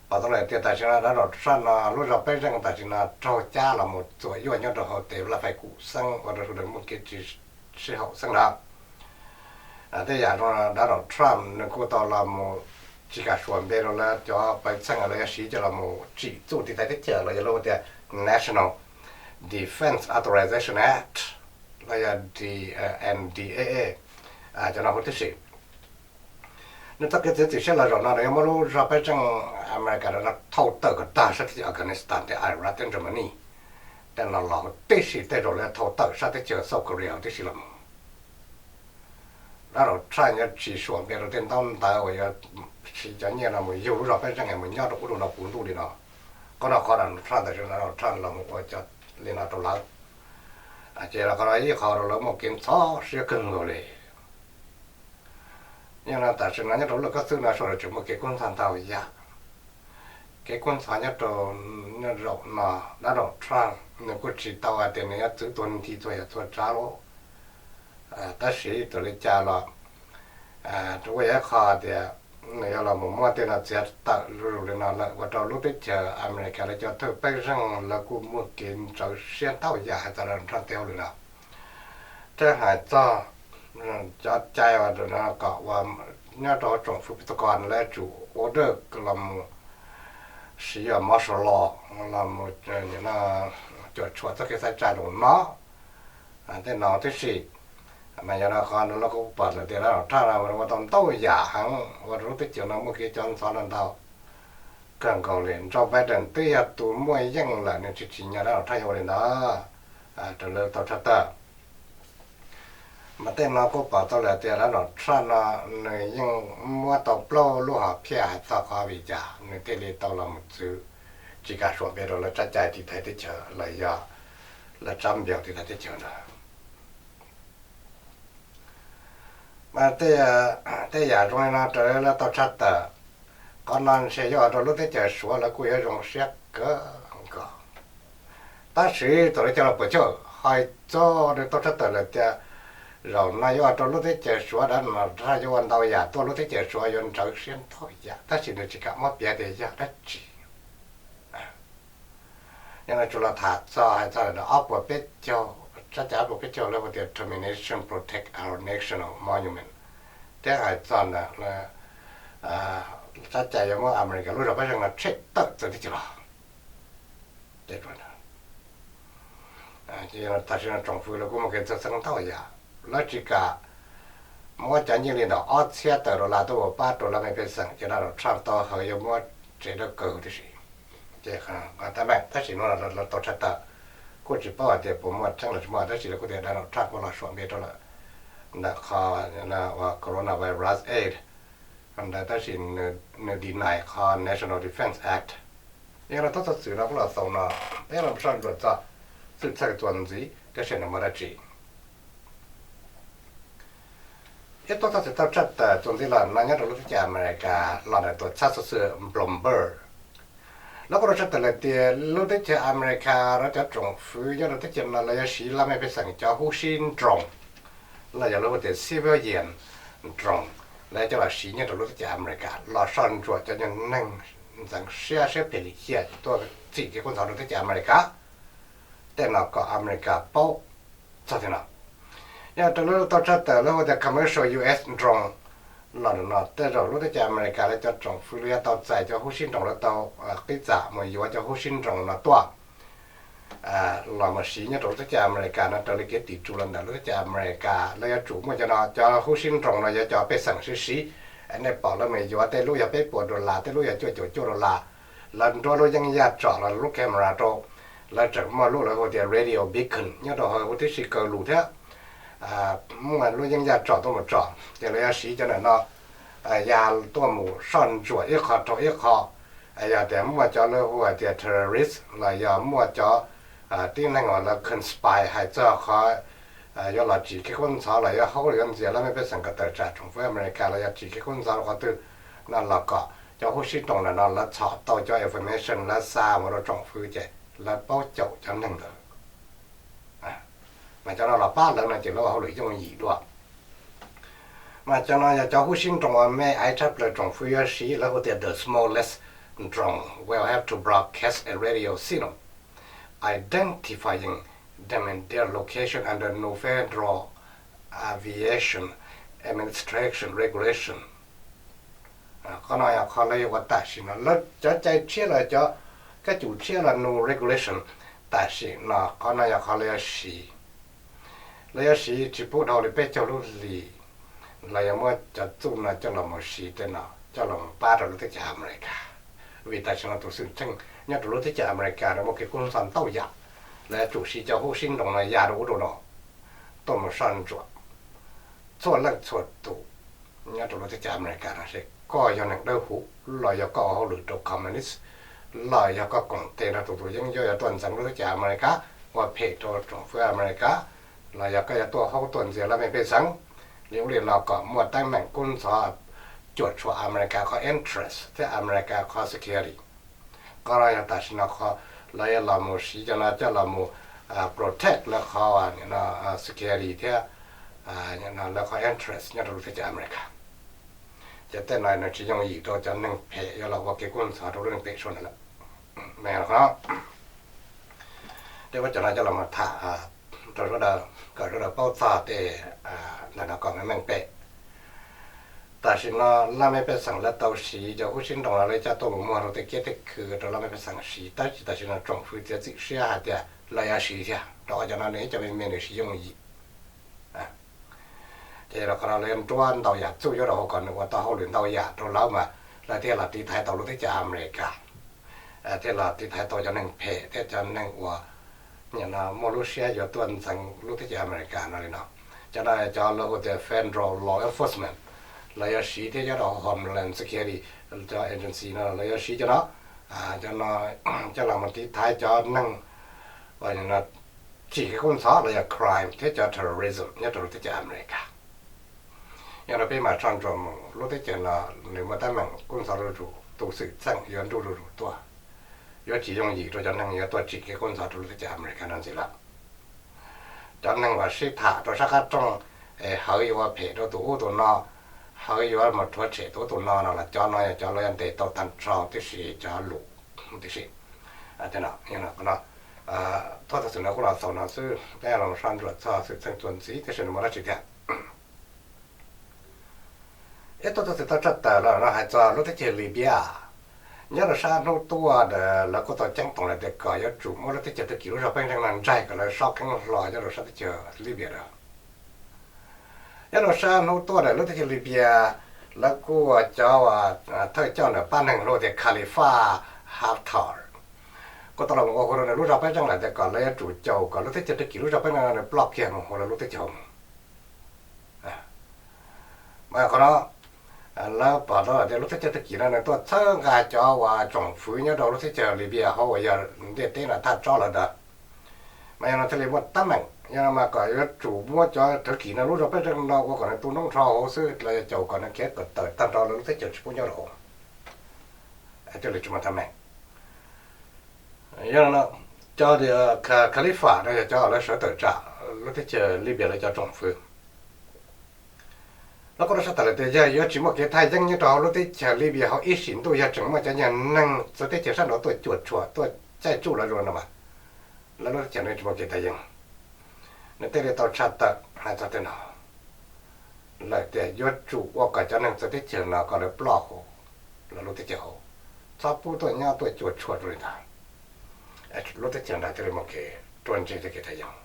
Pom tau lawm tias tam sim no Donald Trump no lub zog peb zeej tam sim no raug cab los mus txuam yuaj nyob rau hauv tes laj fais kuv xeeb ua rau sawv daws muaj kev tsis sib haum xeeb ntawd. Tej yam zoo Donald Trump nws kuj tau los mus tsis kam suam npe rau lawv cov pawg txheej lawv yuav siv coj los mus tsim txuj tiv thaiv teb chaws los yog lub tias National Defense Authorization Act los yog N D A A, cov no huv tib si. Nws txoj kev txiav txim siab los zaum no nws yuav muab lub zog peb zeej Amelikas no thau tawm kom tag sab teb chaws Afghanistan thiab Iraq thiab Germany. Tej no los huv tib si, tej zaum lawv thau tawm sab teb chaws South Korea huv tib si los mus. Donald Trump yuav tsis suam npe rau tej ntaub ntawv uas yuav siv cov nyiaj no mus yug lub zog peb zeej mus nyob rau ub rau no puv ntuj li no. Qhov no qhov Donald Trump tam sim no Donald Trump los mus ua cov li no rau lawv, ces los qhov no ib qho rau lawv muaj kev ntxhov siab kawg nkaus li. Yog no tam sim no nyob rau lub koj xwb no sawv daws tseem muaj kev kub ntxhov ntau yam. Kev kub ntxhov nyob rau nyob zaum no, Donald Trump nws kuj tsis tau hais tias nws yuav txwv tua nthi txhua yam txhua tsav lawm. Tab sis txawm li cas los kuj yog ib qho tias nws yuav los mus muab tej no txiav tawm zuj zus li no lawm ua rau lub teb chaws Amelikas lawv cov thawj pej zeej lawv kuj muaj kev ntxhov siab ntau yam hais txog Donald Trump tej hauj lwm no. Thiab hais txog cov cai uas kom ua nyob rau tsoom fwv Pentagon lawv tsum ua dawj los mus siv martial law los mus cuam tshuam txoj kev xaiv tsa nraum no, tej no tib si. Mas yog no qhov no lawv kuj pom lawm tias Donald Trump no ua tau ntau yam heev ua rau lub teb chaws no muaj kev cov ntxhov no ntau kawg nkaus li. Joe Biden twb yog tus muaj yeej lawm nws tsis tsim nyog Donald Trump yuav ua li ntawd raws li tau tshaj tawm. Mas tej no kuj pom tau lawm tias Donald Trump no nws yeej muab tau plaub lub hom phiaj hais txog qhov vim cas nws thiaj li tau los mus txwv tsis kam suam npe rau lawv tsab cai tiv thaiv teb chaws los yog lawv tsab npiaus tiv thaiv teb chaws ntawd. Mas tej yam zoo li no raws li lawv tau tshaj tawm, qhov no ntshe yuav ua rau lub teb chaws Suav lawv kuj yuav zoo siab kawg nkaus. Tab sis txawm li cas los puas chawj hais txog nws tau tshaj tawm lawm tias zaum no yuav ua rau lub teb chaws Suav Donald Trump yuav ua ntau yam tuaj lub teb chaws Suav yuav ntsawv siab ntau yam tab sis nws tsis kam muab piav tias yog dab tsi. Yog no tsuas los tham txog hais txog ob puas peb caug, tsab cai ob puas peb caug lawv hu tias Termination Protect Our National Monument, thiab hais txog ntawm tsab cai yuav muab Amelikas lub zog pab zeej no tshem tawm txawv teb chaws los. Tam sim no tsoom fwv lawv kuj muaj kev ntxhov xeeb ntau yam, lawv tsis kam muab cov nyiaj li ntawm ob txhiab tawm dollar tuaj ua pab rau laj mej pej xeem ces Donald Trump tau hawv yuav muab tsev dawb kaw tib si. Ces tab meeg tab sis no lawv tau tshaj tawm, kuj tsis paub hais tias puas muaj tseeb los tsis muaj tab sis lawv kuj tias Donald Trump kuj los suam npe rau lawm ntawm qhov uas Coronavirus Aid ntawd tab sis nws deny qhov National Defense Act. Yog li tub txoj xwm no kuj los xaus no, peb los soj ntsuam txog xwm txheej txuas ntxiv tab sis nws muaj dab tsi. Ib tub txoj xwm tau tshaj tawm txuas ntxiv los no nyob rau lub teb chaws Amelikas los ntawm tuam txhab xov xwm Bloomberg. Lawv kuj tau tshaj tawm lawm tias lub teb chaws Amelikas rau cov tsoom fwv nyob rau teb chaws no lawv yuav siv laj mej pej xeem cov hub sib nroos los yog lawv hu tias civilian drone lawv coj los siv nyob rau lub teb chaws Amelikas los soj ntsuam cov neeg ntxeev siab siab phem lim hiam tuaj txim kev kub ntxhov rau teb chaws Amelikas. Tej no kom Amelikas paub txog tej no. Yog rau lub tau tshaj tawm lawv hu tias commercial U S drone los no tej zaum lub teb chaws Amelikas lawv cov tsoom fwv lawv yuav tau txais cov hub sib nroos lawv tau qib txam mus yuav cov hub sib nroos no tuaj los mus siv nyob rau lub teb chaws Amelikas no raws li kev tim tsu los ntawm lub teb chaws Amelikas. Lawv yuav tsum muaj cov no, cov hub sib nroos no yog cov pej xeem siv siv. Nej pom lawv mus yuav tej lub yog peb puas dollar, tej lub yog cuaj caum cuaj dollar. Lawv nruab lub yeeb yaj tsom los lub camera rau, lawv tseem muaj lub lawv hu tias radio beacon nyob rau hauv huv tib si kaw lus thiab. Muaj lub yeeb yaj tsom tuaj mus tsom ces lawv yuav siv cov ntawm no ya tuaj mus soj ntsuam ib qho rau ib qho. Yog tias muaj cov lawv hu hais tias terrorist los yog muaj cov tib neeg uas lawv conspire hais txog qhov yuav los tsim kev kub ntxhov los yuav haub yuav ntxias lawv mej pej xeem kom tawm tsam tsoom fwv Amelikas los yog tsim kev kub ntxhov rau qhov twg no los kom cov hub sib nroos ntawm no lawv txhom tau cov information lawv xa mus rau tsoom fwv ces lawv paub caum cov neeg ntawd. Mas cov no los pab lawv no ces lawv ua hauj lwm yooj yim dua. Mas cov no yog cov hub sib nroos uas me aiv tshaj plaws tsoom fwv yuav siv, lawv hu tias the smallest drone will have to broadcast a radio signal identifying them and their location under new Federal Aviation Administration regulation. Qhov no yog qhov lawv yuav ua tam sim no, lawv cov cai tshiab los cov kab cum tshiab los new regulation tam sim no, qhov no yog qhov lawv yuav siv. Lawv yuav siv tsis pub dhau li peb caug lub hlis, lawv yuav muab cov txuj no coj los mus siv tej no coj los mus pab rau lub teb chaws Amelikas. Vim tam sim no tus xwm txheej nyob rau lub teb chaws Amelikas no muaj kev kub ntxhov ntau yam, lawv yuav tsum siv cov hub sib nroos no ya rau ub rau no tuaj mus soj ntsuam txhua leej txhua tus nyob rau lub teb chaws Amelikas no, seb koj yog neeg dawb huv los yog koj ua hauj lwm rau communist los yog koj koom tes nrog tus tus yeeb ncuab yuav tuaj ntxeev lub teb chaws Amelikas, ua phem rau tsoom fwv Amelikas, los yog koj yuav tuaj haub tuaj ntxias lawv mej pej xeem li ub li no kom muaj teeb meem kub ntxhov cuam tshuam Amelikas qhov interest thiab Amelikas qhov security. Qhov no yog tam sim no qhov lawv yuav los mus siv cov no coj los mus protect lawv qhov security thiab lawv qhov interest nyob rau lub teb chaws Amelikas. Ces tej no nws tsis yooj yim rau cov neeg phem yuav los ua kev kub ntxhov rau lub neej phem sua ntawd lawm. Tej ua cov no coj los mus tham rau sawv daws kom sawv daws paub txog tej ntawm no kom meej meej pem. Tam sim no laj mej pej xeem lawv tau siv cov hub sib nroos no lawv coj tuaj mus muag rau tej kiab tej khw rau laj mej pej xeem siv, tab sis tam sim no tsoom fwv txiav txim siab hais tias lawv yuav siv thiab rau qhov cov no nws ib co me me nws siv yooj yim. Ces rau qhov no lawv yuav nruab ntau yam txuj yuav rau hauv kom nws ua tau hauj lwm ntau yam rau lawv mas lawv thiaj los tiv thaiv tau lub teb chaws Amelikas, thiaj los tiv thaiv tau cov neeg phem thiab cov neeg uas muaj lub siab yuav tuaj ntxeev lub teb chaws Amelikas no li no. Cov no cov lawv hu tias federal law enforcement, lawv yuav siv thiab nyob rau Homeland Security, cov agency no lawv yuav siv cov no, cov no coj los mus tiv thaiv cov neeg tsim kev kub ntxhov los yog crime thiab cov terrorism nyob rau lub teb chaws Amelikas. Yog rau peb mam soj ntsuam mus lub teb chaws no, nws muaj teeb meem kub ntxhov zuj zus, tus xwm txheej yuav nruj zuj zus tuaj, yuav tsis yooj yim rau cov neeg yuav tuaj tsim kev kub ntxhov rau lub teb chaws Amelikas no ntxiv lawm. Cov neeg uas sib tham rau sab qab rooj es hawv yuav ua phem rau tus ub tus no, hawv yuav mus rhuav tshem tus ub tus no no los cov no yog cov lawv yuav ntes tau tag nrho tib si cov lus tib si. Qhov no, thuam txog xwm no kuj los xaus no xwb, peb los soj ntsuam txog xwm txheej tuaj ntxiv tab sis nws muaj dab tsi tiag. Ib tug tub txib tau tshaj tawm los no hais txog lub teb chaws Libya. Nyob rau sab hnub tuaj lawv kuj tau ceeb toom lawm tias kom yuav tsum muab lub teb chaws Turkey lub zog peeb zeej no ntsaig kom lawv sob keeb hlo nyob rau sab teb chaws Libya lawm. Nyob rau sab hnub tuaj ntawm lub teb chaws Libya, lawv kuj ua cov thawj coj ntawm pab neeg hu tias Khalifa Haftar kuj tau los ua hu rau nws lub zog peeb zeej lawm tias kom lawv yuav tsum caum kom lub teb chaws Turkey lub zog peeb zeej no nws ploj kiag mus hauv lawv lub teb chaws mus. Mas qhov no lawv pom tau tias lub teb chaws Turkey no nws tuaj txhawb nqa cov uas tsoom fwv nyob rau lub teb chaws Libya hauv uas yog ntiaj teb no thaj tsob lawm ntawd. Mas yog no thiaj li muaj teeb meem, yog no mas kom yuav tsum muab cov Turkey no lub zog peeb zeej no ua kom nws tu noob nrho hauv xwb los yog caum kom nws khiav tawm tag nrho lawv lub teb chaws tsis pub nyob rau hauv, thiaj li tsis muaj teeb meem. Yog no, cov Khalifa no yog cov lawv sawv tawm tsam lub teb chaws Libya lawv cov tsoom fwv. Lawv kuj rau sab tawm lawm tias yog yuav tsis muaj kev thaj yeeb nyob rau hauv lub teb chaws Libya hauv ib sim ntuj yog tseem muaj cov nyuag neeg txawv teb chaws sab nraud tuaj cuam tshuam tuaj caij tsuj lawv zoo no mas lawv lub teb chaws no tsis muaj kev thaj yeeb. Nws thiaj li tau tshaj tawm hais txog tej no lawm tias yuav tsum ua kom cov neeg txawv teb chaws no kom lawv ploj hauv lawv lub teb chaws hauv, txhob pub tuaj nyob tuaj cuam tshuam rau li ntawd, lub teb chaws ntawd thiaj li muaj kev ruaj ntseg thiab kev thaj yeeb.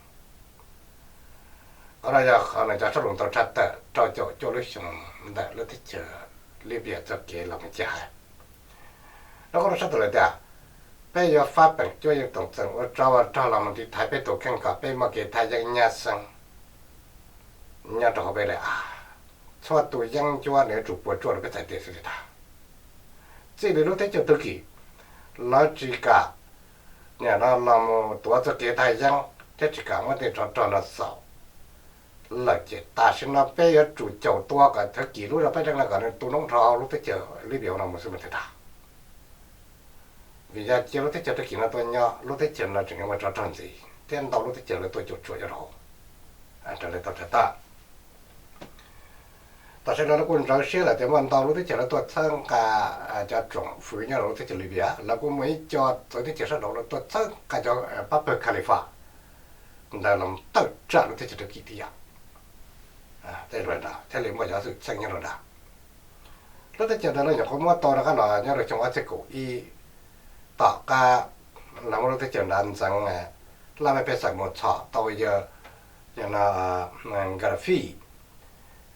Qhov no yog qhov nws cov sab lus tau tshaj tawm rau caum cuaj lub xyoo ntawm lub teb chaws Libya txoj kev los mus cig hais. Lawv kuj rau sab tawm lawm tias peb yuav fab peem cuab yeej toom txeem ua tsov ua rog los mus tiv thaiv peb tus kheej kom peb muaj kev thaj yeeb nyab xeeb nyob rau hauv peb lawm a. Txhua tus yeeb ncuab nws yuav tsum puas tsuaj rau peb txhais tes xwb li ntag. Txij li lub teb chaws Turkey lawv tsis kam nim no los mus tuav txoj kev thaj yeeb thiab tsis kam muab tej tsov rog no xaus lawm ces tam sim no peb yuav tsum caum tua kom Turkey lub zog peb zeej no kom nws tu noob dhau hauv lub teb chaws Libya no mus xwb mas thiaj tag. Vim yog cia lub teb chaws Turkey no tuaj nyob lub teb chaws no tseem yuav muaj tsov rog ntxiv thiab ntau lub teb chaws lawv tuaj cuam tshuam nyob rau hauv. Raws li tau tshaj tawm, tam sim no lawv kuj ntxhov siab lawm tias muaj ntau lub teb chaws lawv tuaj txhawb nqa cov tsoom fwv nyob rau lub teb chaws Libya, lawv kuj muaj ib co txawv teb chaws sab nraud lawv tuaj txhawb nqa cov pab pawg Khalifa ntawd los tawm tsam lub teb chaws Turkey tib yam. Tej zaum thiaj li muaj cov xwm txheej nyob rau nrad. Lub teb chaws ntawd lawv nyuam qhuav muab tau rov qab los nyob rau xyoo ob txhiab kaum ib, tom qab lawv muab lub teb chaws nrad ntxeev laj mej pej xeem mus txhom tau yawg, yog no, Gaddafi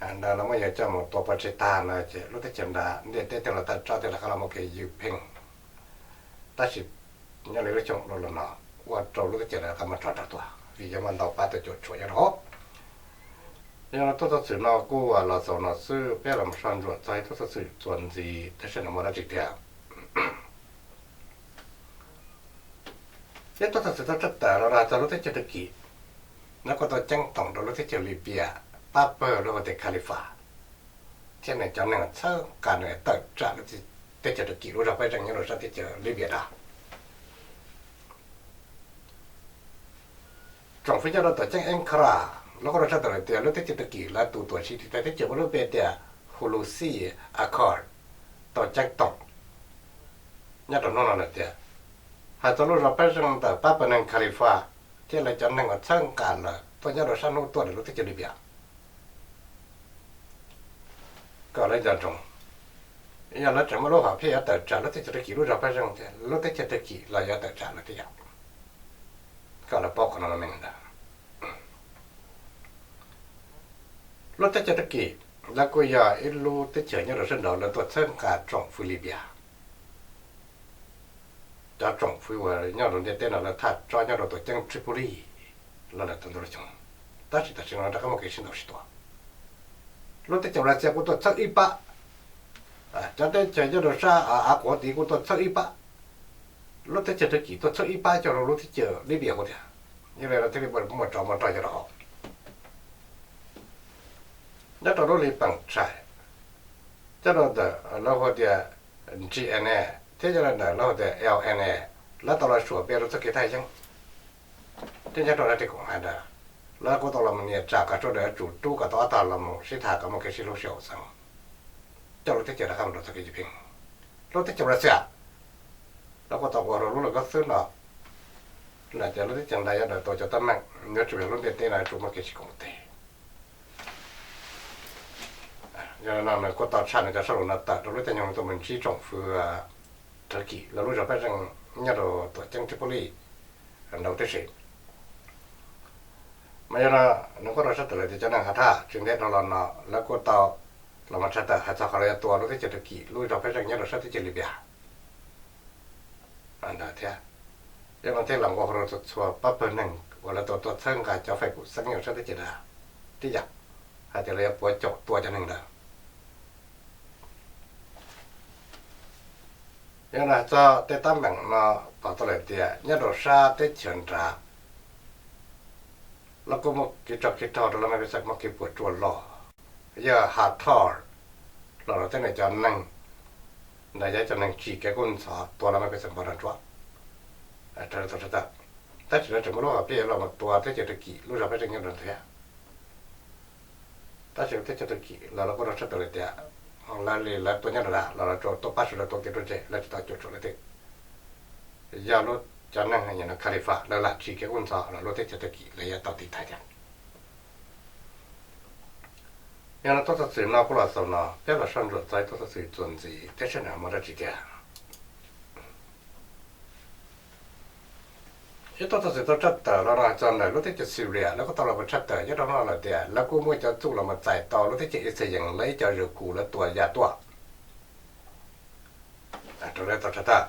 ntawd, lawv muab yawg coj mus tua pov tseg tag no ces lub teb chaws nrad ntiaj teb thiaj los tawm tsam thiaj rov qab los muaj kev ywj pheej. Tab sis nyob li lub xyoo dhau los no ua rau lub teb chaws ntawd rov qab muaj tsov rog tuaj vim yog muaj ntau pab tuaj cuam tshuam nyob rau hauv. Yog no tuaj txog txhim no kuj los xaus no xwb, peb los mus soj ntsuam txog ib tug xov xwm txuas ntxiv tab sis no muaj dab tsi tiag. Ib tug xov xwm tau tshaj tawm los hais txog lub teb chaws Turkey, lawv kuj tau ceeb toom rau lub teb chaws Libya pab pawg lub hauv tes Khalifa thiab nws cov neeg txhawb nqa nws tawm tsam lub teb chaws Turkey lub zog pab zeej nyob rau sab teb chaws Libya no. Tsoom fwv nyob rau tuam ceeb Ankara lawv kuj rau sab tawm lawm tias lub teb chaws Turkey lawv tus tuam tsev tiv thaiv teb chaws muaj lub npe tias Hulusi Akar tau ceeb toom nyob rau hnub no lawm tias hais txog lub zog pab zeej ntawm pab pawg neeg Khalifa thiab lawv cov neeg uas txhawb nqa lawv tuaj nyob rau sab hnub tuaj ntawm lub teb chaws Libya kom lawv nco ntsoov, yog lawv tseem muaj lub hom phiaj yuav tawm tsam lub teb chaws Turkey lub zog pab zeej thiab lub teb chaws Turkey los yuav tawm tsam lawv tib yam. Kom lawv paub qhov no me ntag. Lub teb chaws Turkey lawv kuj yog ib lub teb chaws nyob rau sab nraud lawv tuaj txhawb nqa tsoom fwv Libya. Cov tsoom fwv uas nyob rau ntiaj teb no lawv thaj tsob nyob rau tuam ceeb Tripoli los lawm tau ntau lub xyoo, tab sis tam sim no rov qab muaj kev sib ntaus sib tua. Lub teb chaws Russia kuj tuaj txhawb ib pab, cov teb chaws nyob rau sab av quav tid kuj tuaj txhawb ib pab, lub teb chaws Turkey tuaj txhawb ib pab coj rau lub teb chaws Libya hauv tiag. Yog li no thiaj li muaj tsov muaj rog nyob rau hauv. Nyob rau lub li peem tshais, coj rau ntawm lawv hu tias G N A thiab coj rau ntawm lawv hu tias L N A, lawv tau los suam npe rau txoj kev thaj yeeb thiab nyob rau dab tsi koom haum ntawd, lawv kuj tau los mus nias tsam kom sawv daws yuav tsum rub kom tau ob tog los mus sib tham kom muaj kev sib hlub sib haum xeeb, coj lub teb chaws rov qab mus rau txoj kev ywj pheej. Lub teb chaws Russia lawv kuj tau ua rau lub laj kab xwb no lawm tias lub teb chaws ntawd yuav daws tau cov teeb meem, yuav tsum yog lub ntiaj teb no yuav tsum muaj kev sib koom ua ke. Yog li no nws kuj tau tshaj nws cov sab lus no tawm rau lub caij nyoog tuaj mus ntsib tsoom fwv Turkey lawv lub zog pab zeej nyob rau tuam ceeb Tripoli ntau tib si. Mas yog no nws kuj rau sab tawm lawm tias cov neeg hav thaj tsis ntev dhau los no lawv kuj tau los mus tshaj tawm hais txog qhov lawv yuav tua lub teb chaws Turkey lub zog pab zeej nyob rau sab teb chaws Libya ntawd thiab. Yog no thiaj los nqua hu rau txhua txhua pab pawg neeg uas lawv tau tuaj txhawb nqa cov fais pum xeeb nyob sab teb chaws ntawd tib yam hais tias lawv yuav puav caum tua cov neeg ntawd. Yog no txog tej teeb meem no pom tau lawm tias nyob rau sab teb chaws nrad lawv kuj muaj kev tso kev rog rau lawv me pej xeem muaj kev puas tsuaj loj, yog Hamas los rau tej neeg cov neeg ntawd yog cov neeg tsim kev kub ntxhov tua lawv me pej xeem npog nrog ntsuav. Tab sis lawv tseem muaj lub hom phiaj los mus tua teb chaws Turkey lub zog pab zeej nyob rau thiab. Tab sis lub teb chaws Turkey lawv los kuj tau tshaj tawm lawm tias lawv li lawv tuaj nyob Roj Das los lawv tsuas tuaj pab sawv daws tuaj kev ruaj ntseg, lawv tsis tau cuam tshuam leej twg. Yog lub cov neeg Khalifa lawv lam tsim kev kub ntxhov los lub teb chaws Turkey lawv yuav tau tiv thaiv tiag. Yog no tuaj txog txwm no kuj los xaus no, peb los soj ntsuam txog ib tuaj txog txwm txuas ntxiv teb sab nram muaj dab tsi tiag. Ib tuaj txog txwm tau tshaj tawm los no txog ntawm lub teb chaws Syria lawv kuj tau los mus tshaj tawm nyob rau no lawm tias lawv kuj muaj cov txuj los mus txais tau lub teb chaws Israel lawv ib co zws kus lawv tua ya tuaj. Raws li tau tshaj tawm,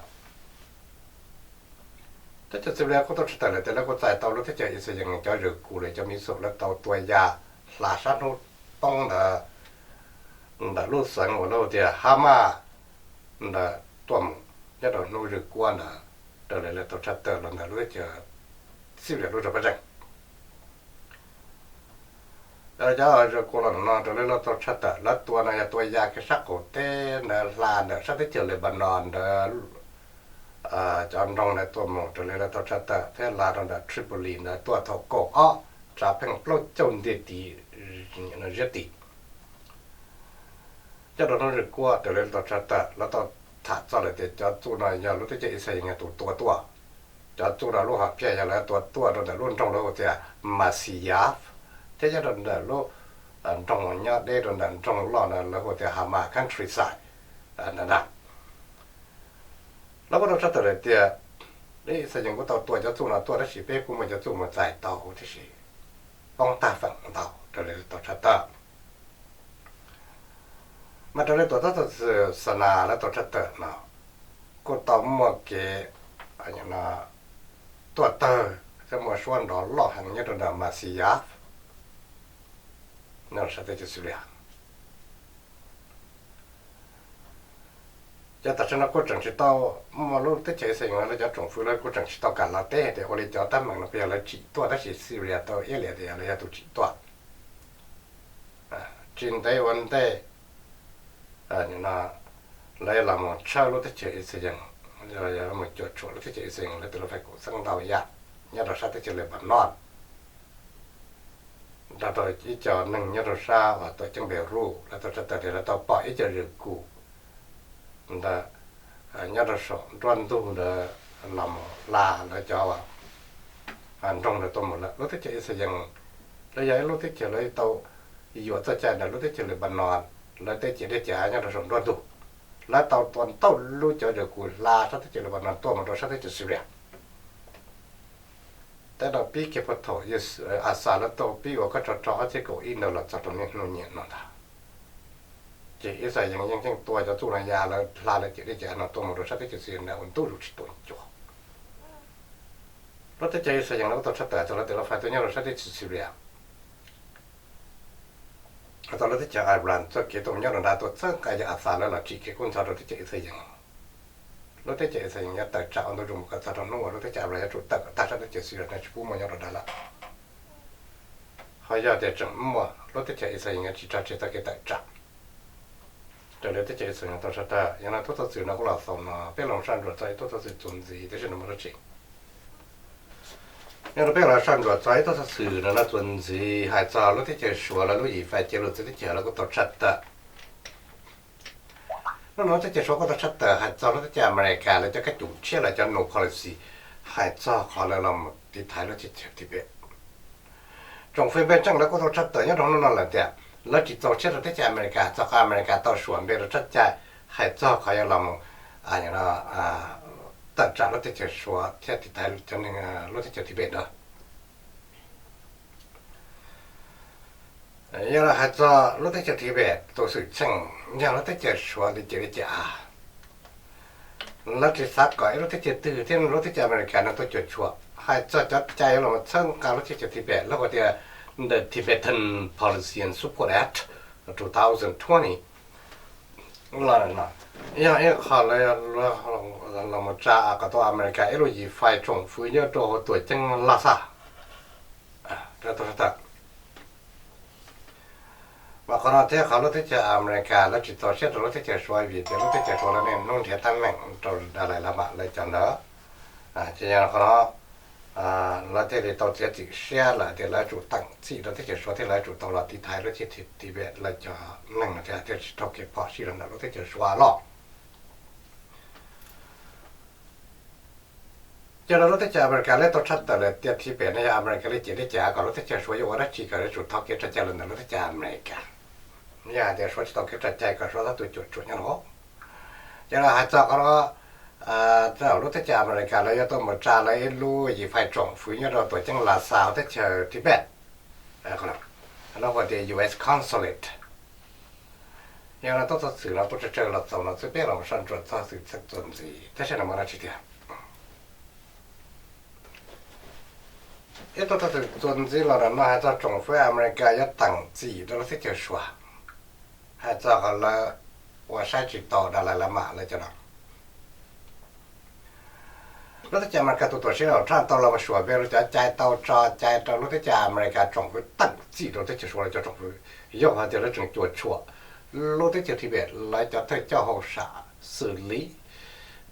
teb chaws Syria kuj tau tshaj tawm lawm tias lawv kuj txais tau lub teb chaws Israel cov zws kus lawv cov missile lawv tau tua ya hla sab hnub poob ntawd ntawm lub xeev uas lawv hu tias Hama ntawd tuaj mus nyob rau hnub zwj kuab ntawd. Raws li lawv tau tshaj tawm los ntawm lub teb chaws Syria lub zog pab zeej, cov zws kus los no raws li lawv tau tshaj tawm lawv tua no yog tua ya kiag sab qaum teb ntawd hla ntawm sab teb chaws Lebanon ntawd cov nroog ntawd tuaj mus raws li lawv tau tshaj tawm thiab hla rau ntawm Tripoli ntawd tuaj thaum kaum ob tsav pheej plaub caug ntiag teb ziab tim. Coj rau hnub zwj kuab raws li lawv tau tshaj tawm lawv tau tham txog lawm tias cov txuj no yog lub teb chaws Israel yog tus tua tuaj. Cov txuj no lub hom phiaj yog lawv tua tuaj rau ntawm lub nroog lawv hu tias Masyaf thiab nyob rau ntawm lub nroog nyob deb rau ntawm nroog loj ntawd lawv hu tias Hama Countryside ntawd na. Lawv kuj tau tshaj tawm lawm tias Israel kuj tau tua cov txuj no tuaj tab sis peb kuj muaj cov txuj mus txais tau huv tib si poob tag feem ntau raws li tau tshaj tawm. Mas raws li tuam txhab txog xwm Sana lawv tau tshaj tawm no kuj tau muaj kev tuaj tawg thiab muaj suab nrov loj heev nyob rau nram Masyaf no sab teb chaws Syria. Ces tam sim no kuj tseem tsis tau muaj lub teb chaws Israel lawv cov tsoom fwv lawv kuj tseem tsis tau kam los teb hais tias ua li cov teeb meem no puas yog lawv tsim tuaj tab sis Syria tau iab liam tias yog lawv yog tus tsim tuaj. Tsis ntev ua ntej lawv los mus tshawb lub teb chaws Israel, mus cuam tshuam lub teb chaws Israel lawv tus lawv fais kaum xeeb ntau yam nyob rau sab teb chaws Lebanon, nrog rau ib co neeg nyob rau sab uas tuam ceeb Beirut lawv tau tshaj tawm tias lawv tau pom ib co zws kus ntawd nyob rau saum nruab ntug ntawd los mus hla lawv cov nroog ntawd tuaj mus lawm. Lub teb chaws Israel lawv yog ib lub teb chaws lawv tau yuam txoj cai ntawm lub teb chaws Lebanon, lawv tej ciam dej ciam av nyob rau saum nruab ntug, lawv tau tua ntau lub cov zws kus hla sab teb chaws Lebanon tuaj mus rau sab teb chaws Syria. Teb rau pib kiag puag thaum Assad lawv tau pib ua koj rog rog ob txhiab kaum ib ntawd los txog rau niaj hnub niam no ntag, ces Israel yeej yeej tua cov txuj no ya lawv hla lawv ciam dej ciam av no tuaj mus rau sab teb chaws Syria ntawd ua ntu zus tsis tuaj cuag. Lub teb chaws Israel lawv kuj tau tshaj tawm txog lawv tus lawv fais tuaj nyob rau sab teb chaws Syria, tau lub teb chaws Iran txoj kev tuaj mus nyob rau nrad tuaj txhawb nqa yog Assad lawv los tsim kev kub ntxhov rau teb chaws Israel. Lub teb chaws Israel yuav tawm tsam ua ntu zus mus kom txog rau hnub uas lub teb chaws Iran yuav tsum tawm kom tag sab teb chaws Syria no tsis pub muaj nyob rau nrad lawm. Ho yog tias tseem muaj, lub teb chaws Israel yuav tsis tso tseg txoj kev tawm tsam. Raws li teb chaws Israel tau tshaj tawm, yog no tuaj txog txwm no kuj los xaus no, peb los soj ntsuam txog ib tuaj txog txwm txuas ntxiv tiam sis no mus dab tsi. Yog rau peb los soj ntsuam txog ib tuaj txog txwm no no txuas ntxiv hais txog lub teb chaws Suav lawv lub yim fais cia lus txawv teb chaws lawv kuj tau tshaj tawm. Hnub no teb chaws Suav kuj tau tshaj tawm hais txog lub teb chaws Amelikas lawv cov kab cum tshiab lawv cov new policy hais txog qhov lawv los mus tiv thaiv lub teb chaws Tibet. Tsoom fwv npe tseej lawv kuj tau tshaj tawm nyob rau hnub no lawm tias lawv tsis txaus siab rau teb chaws Amelikas txog qhov Amelikas tau suam npe rau txoj cai hais txog qhov yuav los mus tawm tsam lub teb chaws Suav thiab tiv thaiv cov neeg lub teb chaws Tibet ntawd. Yog hais txog lub teb chaws Tibet tus xwm txheej yog lub teb chaws Suav li ces li cas, lawv tsis xav kom ib lub teb chaws twg thiab lub teb chaws Amelikas no tuaj cuam tshuam. Hais txog cov cai yuav los txhawb nqa lub teb chaws Tibet lawv hu tias the Tibetan Policy and Support Act two thousand twenty los yog ib qho los mus tsa kom tau Amelikas ib lub yim fais tsoom fwv nyob rau hauv tuam ceeb Laj Xaj. Mas qhov no thiab qhov lub teb chaws Amelikas lawv tsis txaus siab rau lub teb chaws Suav vim tias lub teb chaws Suav lawv niaj hnub nrhiav teeb meem rau Dalai Lama lawv cov ntawd. Ces yog qhov no lawv thiaj li tau txiav txim siab lawm tias lawv yuav tsum teem txim rau teb chaws Suav thiab lawv yuav tsum tau los tiv thaiv lub teb chaws Tibet lawv cov neeg no thiaj tsis raug kev phom sij los ntawm lub teb chaws Suav los. Ces lub teb chaws Amelikas lawv tau tshaj tawm lawm tias Tibet no yog Amelikas li ces li cas kom lub teb chaws Suav yuav ua dab tsi kom yuav tsum thov kev tso cai los ntawm lub teb chaws Amelikas. Yog hais tias Suav tsis tau kev tso cai kom Suav txhob tau cuam tshuam nyob no. Ces lawv hais txog qhov no, lub teb chaws Amelikas lawv yuav tau mus tsa lawv ib lub yim fais tsoom fwv nyob rau tuam ceeb Lhasa hauv teb chaws Tibet, lub hu tias U S consulate. Yog no txoj xov xwm no kuj tsawg tsawg los txaus no xwb, peb los soj ntsuam txog xov xwm txuas ntxiv tab sis no mas no tsis tiag. Ib tug txoj xov xwm txuas ntxiv los ntawm no hais txog tsoom fwv Amelikas yuav teem txim rau lub teb chaws Suav, hais txog qhov lawv ua saib tsis taus Dalai Lama lawv cov no. Lub teb chaws Amelikas tus tuam tsev Donald Trump tau los mus suam npe rau cov cai tau tso cai rau lub teb chaws Amelikas tsoom fwv teem txim rau teb chaws Suav lawv cov tsoom fwv, yog hais tias lawv tseem cuam tshuam lub teb chaws Tibet lawv cov thawj coj hauj sam xws li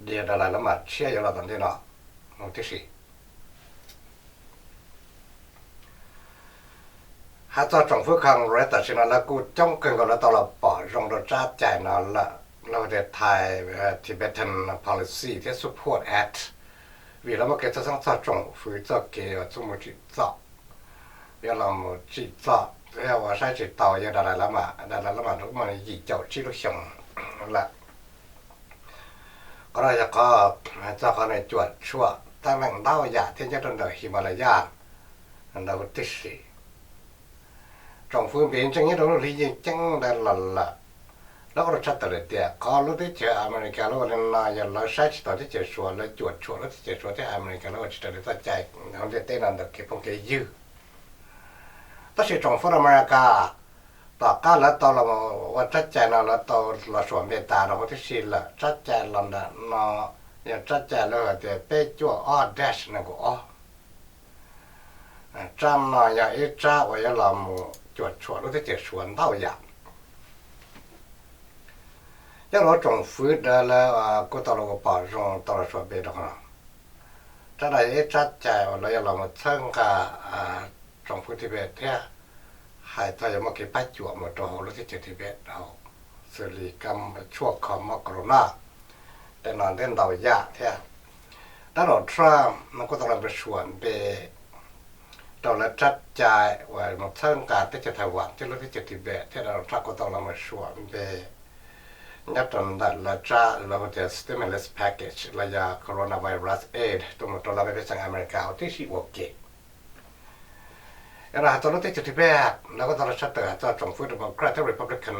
Dalai Lama tshiab yuav los tom ntej no huv tib si. Hais txog tsoom fwv Congress tam sim no lawv kuj coob kawg nkaus lawv tau los pom zoo rau tsab cai no lawm, lawv hu tias Thai Tibetan Policy thiab Support Act, vim lawv muaj kev txhawj xeeb txog tsoom fwv txoj kev uas txuj mus tsim txom, yuav los mus tsim txom thiab ua saib tsis taus yawg Dalai Lama. Dalai Lama kuj muaj yim caum tsib lub xyoo lawm. Qhov no yog qhov txog qhov nws cuam tshuam teeb meem ntau yam thiab nyob rau ntawm Himalaya ntawd huv tib si. Tsoom fwv npiv ntseej nyob rau lub hli yeej ceeb ntawd los lawm, lawv kuj tshaj tawm lawm tias qhov lub teb chaws Amelikas lawv ua li no yog lawv saib tsis taus teb chaws Suav, lawv cuam tshuam lub teb chaws Suav thiab Amelikas lawv ua tsis raws li txoj cai hauv ntiaj teb no ntawm kev phooj kev ywg. Tab sis tsoom fwv Amelikas tom qab lawv tau los ua tsab cai no lawv tau los suam npe tas rau huv tib si lawm. Tsab cai los ntawm no yog tsab cai lawv hais tias peb cuaj ob dash nees nkaum ob. Tsab no yog ib tsab uas yuav los mus cuam tshuam lub teb chaws Suav ntau yam. Nyob rau tsoom fwv ntawd lawv kuj tau los pom zoo tau los suam npe rau qhov no. Tsab no yog ib tsab cai uas lawv yuav los mus txhawb nqa tsoom fwv Tibet thiab hais txog yuav muaj kev pab cuam mus rau hauv lub teb chaws Tibet hauv, xws li tshuaj kho mob corona, tej no thiab ntau yam thiab. Donald Trump no kuj tau los mus suam npe rau lawv tsab cai uas mus txhawb nqa teb chaws Taiwan thiab lub teb chaws Tibet thiab Donald Trump kuj tau los mus suam npe nyob rau ntawm lawv tsab lawv hu tias stimulus package los yog coronavirus aid tuaj mus rau lawv pej xeem Amelikas huv tib si ua ke. Yog no hais txog lub teb chaws Tibet, lawv kuj tau los tshaj tawm hais txog tsoom fwv Democrat thiab Republican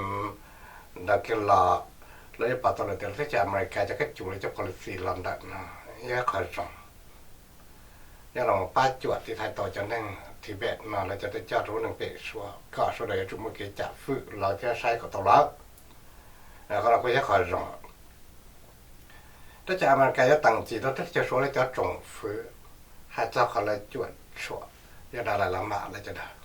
ntawd kiag los, lawv yeej pom tau lawm tias lub teb chaws Amelikas cov kab cum lawv cov policy los ntawm no yog qhov zoo, yog los pab cuam tiv thaiv tau cov neeg Tibet no lawv cov thawj coj rau lub neej pem Suav kom sawv daws yuav tsum muaj kev cam fwm lawv thiab saib kom tau lawv. Qhov no kuj yog qhov zoo. Teb chaws Amelikas yuav teem txim rau teb chaws Suav lawv cov tsoom fwv hais txog qhov lawv cuam tshuam yawg Dalai Lama lawv cov dawg.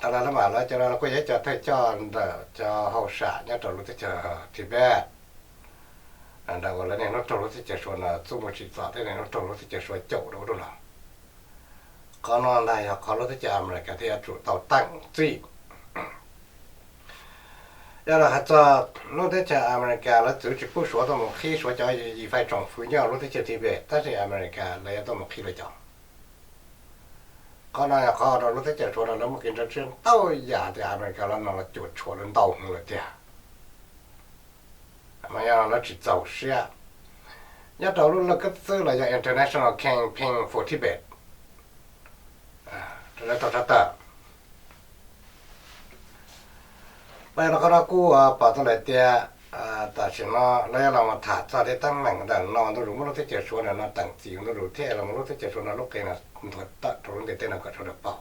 Dalai Lama lawv cov dawg kuj yog ib co thawj coj ntawm cov hauj sam nyob rau lub teb chaws Tibet, ntawm uas lawv niaj hnub raug lub teb chaws Suav no txuj mus tsim txom thiab niaj hnub raug lub teb chaws Suav caum rau ub rau no. Qhov no ntag yog qhov lub teb chaws Amelikas thiaj yuav tsum tau teem txim. Yog los hais txog lub teb chaws Amelikas lawv txwv tsis pub Suav tuaj mus qhib Suav cov yim fais tsoom fwv nyob lub teb chaws Tibet, tab sis Amelikas lawv yuav tuaj mus qhib lawv cov. Qhov no yog qhov rau lub teb chaws Suav no lawv muaj kev ntshaw siab ntau yam tias Amelikas lawv no los cuam tshuam lawv ntau heev lawm tiag. Mas yog lawv tsis txaus siab, nyob rau lub laj kab xwb los yog International Campaign for Tibet, lawv tau tshaj tawm. Los yog qhov no kuj pom tau lawm tias tam sim no lawv yuav los mus tham txog tej teeb meem ntawm no ntu zus muab lub teb chaws Suav ntawm no teem txim ntu zus thiab los mus lub teb chaws Suav no lub qe no nthuav tawm rau lub ntiaj teb no kom sawv daws paub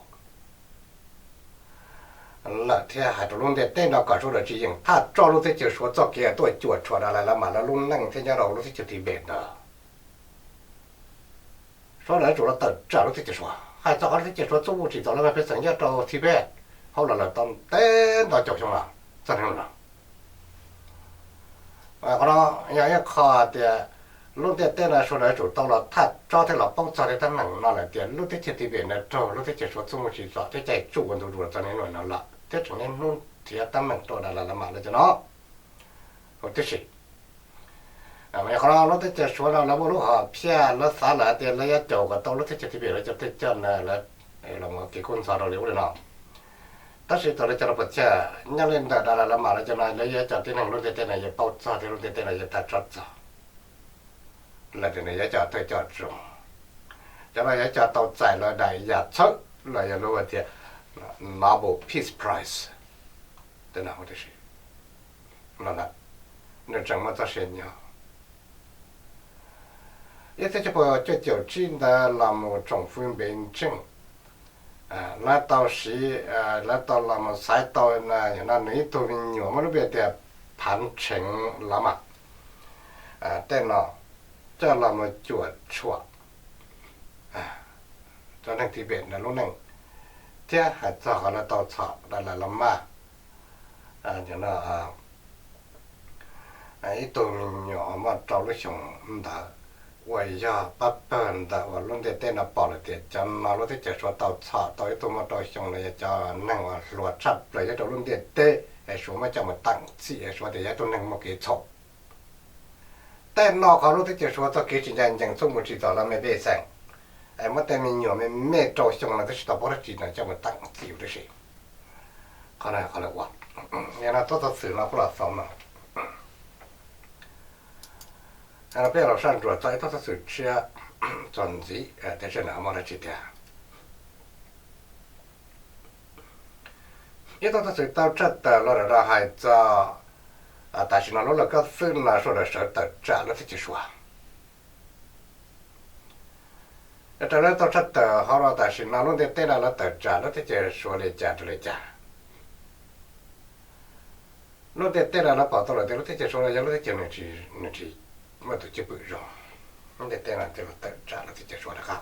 lawm thiab hais rau lub ntiaj teb no kom sawv daws tsis yeem thaj tso lub teb chaws Suav txoj kev tuaj cuam tshuam Dalai Lama lawv lub neej thiab nyob rau lub teb chaws Tibet ntawd. Sawv daws yuav tsum los tawm tsam lub teb chaws Suav, hais txog qhov lub teb chaws Suav txuj mus tsim txom lawv pej xeem nyob rau Tibet hauv los lawm tau ntev ntau caum xyoo los txog niaj hnub no. Qhov no yog ib qho tias lub ntiaj teb no sawv daws yuav tsum tau los thaj tsob thiab los paub txog tej teeb meem no lawm tias lub teb chaws Tibet no raug lub teb chaws Suav txuj mus tsim txom thiab caij tsuj ua ntu zus txog niaj hnub no lawm thiab tseem niaj hnub nrhiav teeb meem rau Dalai Lama lawv cov no huv tib si. Qhov no lub teb chaws Suav no lawv muaj lub hom phiaj lawv xav lawm tias lawv yuav caum kom tau lub teb chaws Tibet lawv cov thawj coj no los mus kev kub ntxhov rau li ub li no. Tab sis thaum lawv cov no puas txhia, nyob li ntawm Dalai Lama lawv cov no lawv yuav coj tib neeg lub ntiaj teb no yuav paub txog thiab lub ntiaj teb no yuav thaj tsob txog lawm tias nws yuav coj thawj coj zoo, cov no yuav coj tau txais lawv daim yam txhawb los yog lub hais tias Nobel Peace Prize. Nws tseem muaj txoj sia nyob. Ib txhiab cuaj pua cuaj caum tsib ntawd los mus tsoom fwv npe ntseej, lawv tau siv, lawv tau los mus xaiv tau, yog no nws ib tug me nyuam muaj lub npe tias Phav Tsheev Lama. Tej no coj los mus cuam tshuam cov neeg Tibet ntawd lub neej, thiab hais txog qhov lawv tau txhom Dalai Lama, ib tug me nyuam muaj rau lub xyoo ntawd, uas yog pab pawg ntawm uas lub ntiaj teb no pom lawm tias cov no lub teb chaws Suav tau txhom tau ib tug muaj rau xyoo los yog cov neeg uas hluas tshaj plaws nyob rau lub ntiaj teb es Suav muab coj mus teem txim es Suav tias yog ib tug neeg muaj kev txhaum. Tej no qhov lub teb chaws Suav txoj kev tsis ncaj ncees txuj mus tsim txom lawv me pej xeem, es muab tej me nyuam me me rau xyoo no twb tsis tau paub dab tsi no coj mus teem txim huv tib si. Qhov no qhov lawv ua, yog no tuab txog xwm no kuj los xaus no. Peb los saj ntsuam txog ib tug txog xwm tshiab txog ntxiv, tej zaum no muaj dab tsi tiag. Ib tug txog xwm tau tshaj tawm los rau hais txog tam sim no lub laj kab xwb no sawv daws sawv tawm tsam lub teb chaws Suav. Raws li tau tshaj tawm hauv no tam sim no lub ntiaj teb no lawv tawm tsam lub teb chaws Suav li cas raws li cas. Lub ntiaj teb no lawv pom tau lawm tias lub teb chaws Suav no yog lub teb chaws nws tsis muaj tus cwj pwm zoo. Lub ntiaj teb no thiaj los tawm tsam lub teb chaws Suav rov qab.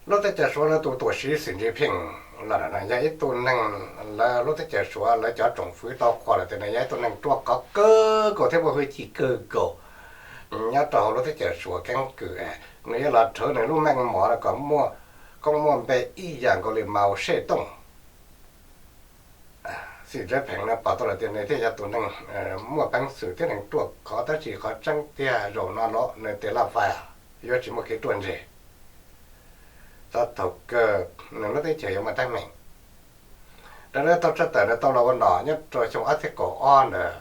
Lub teb chaws Suav lawv tus tuam siv Xi Jinping los no yog ib tug neeg, lawv lub teb chaws Suav lawv cov tsoom fwv tau qhuas lawm tias nws yog ib tug neeg ruaj khov kawg nkaus thiab muaj hwj chim kawg nkaus nyob rau hauv lub teb chaws Suav keeb kwm. Nws yuav los rhawv nws lub meej mom no kom muaj koob muaj npe ib yam nkaus li Mao Zedong. Xi Jinping no pom tau lawm tias nws thiaj yog tus neeg muaj peev xwm thiab neeg ruaj khov, tab sis qhov tseeb tiag zaum no los nws tes laj fais yuav tsis muaj kev ruaj ntseg. Txog thaum kawg nws lub teb chaws yuav muaj teeb meem. Raws li tau tshaj tawm nws tau los ua nom nyob rau xyoo ob txhiab kaum ob ntawd,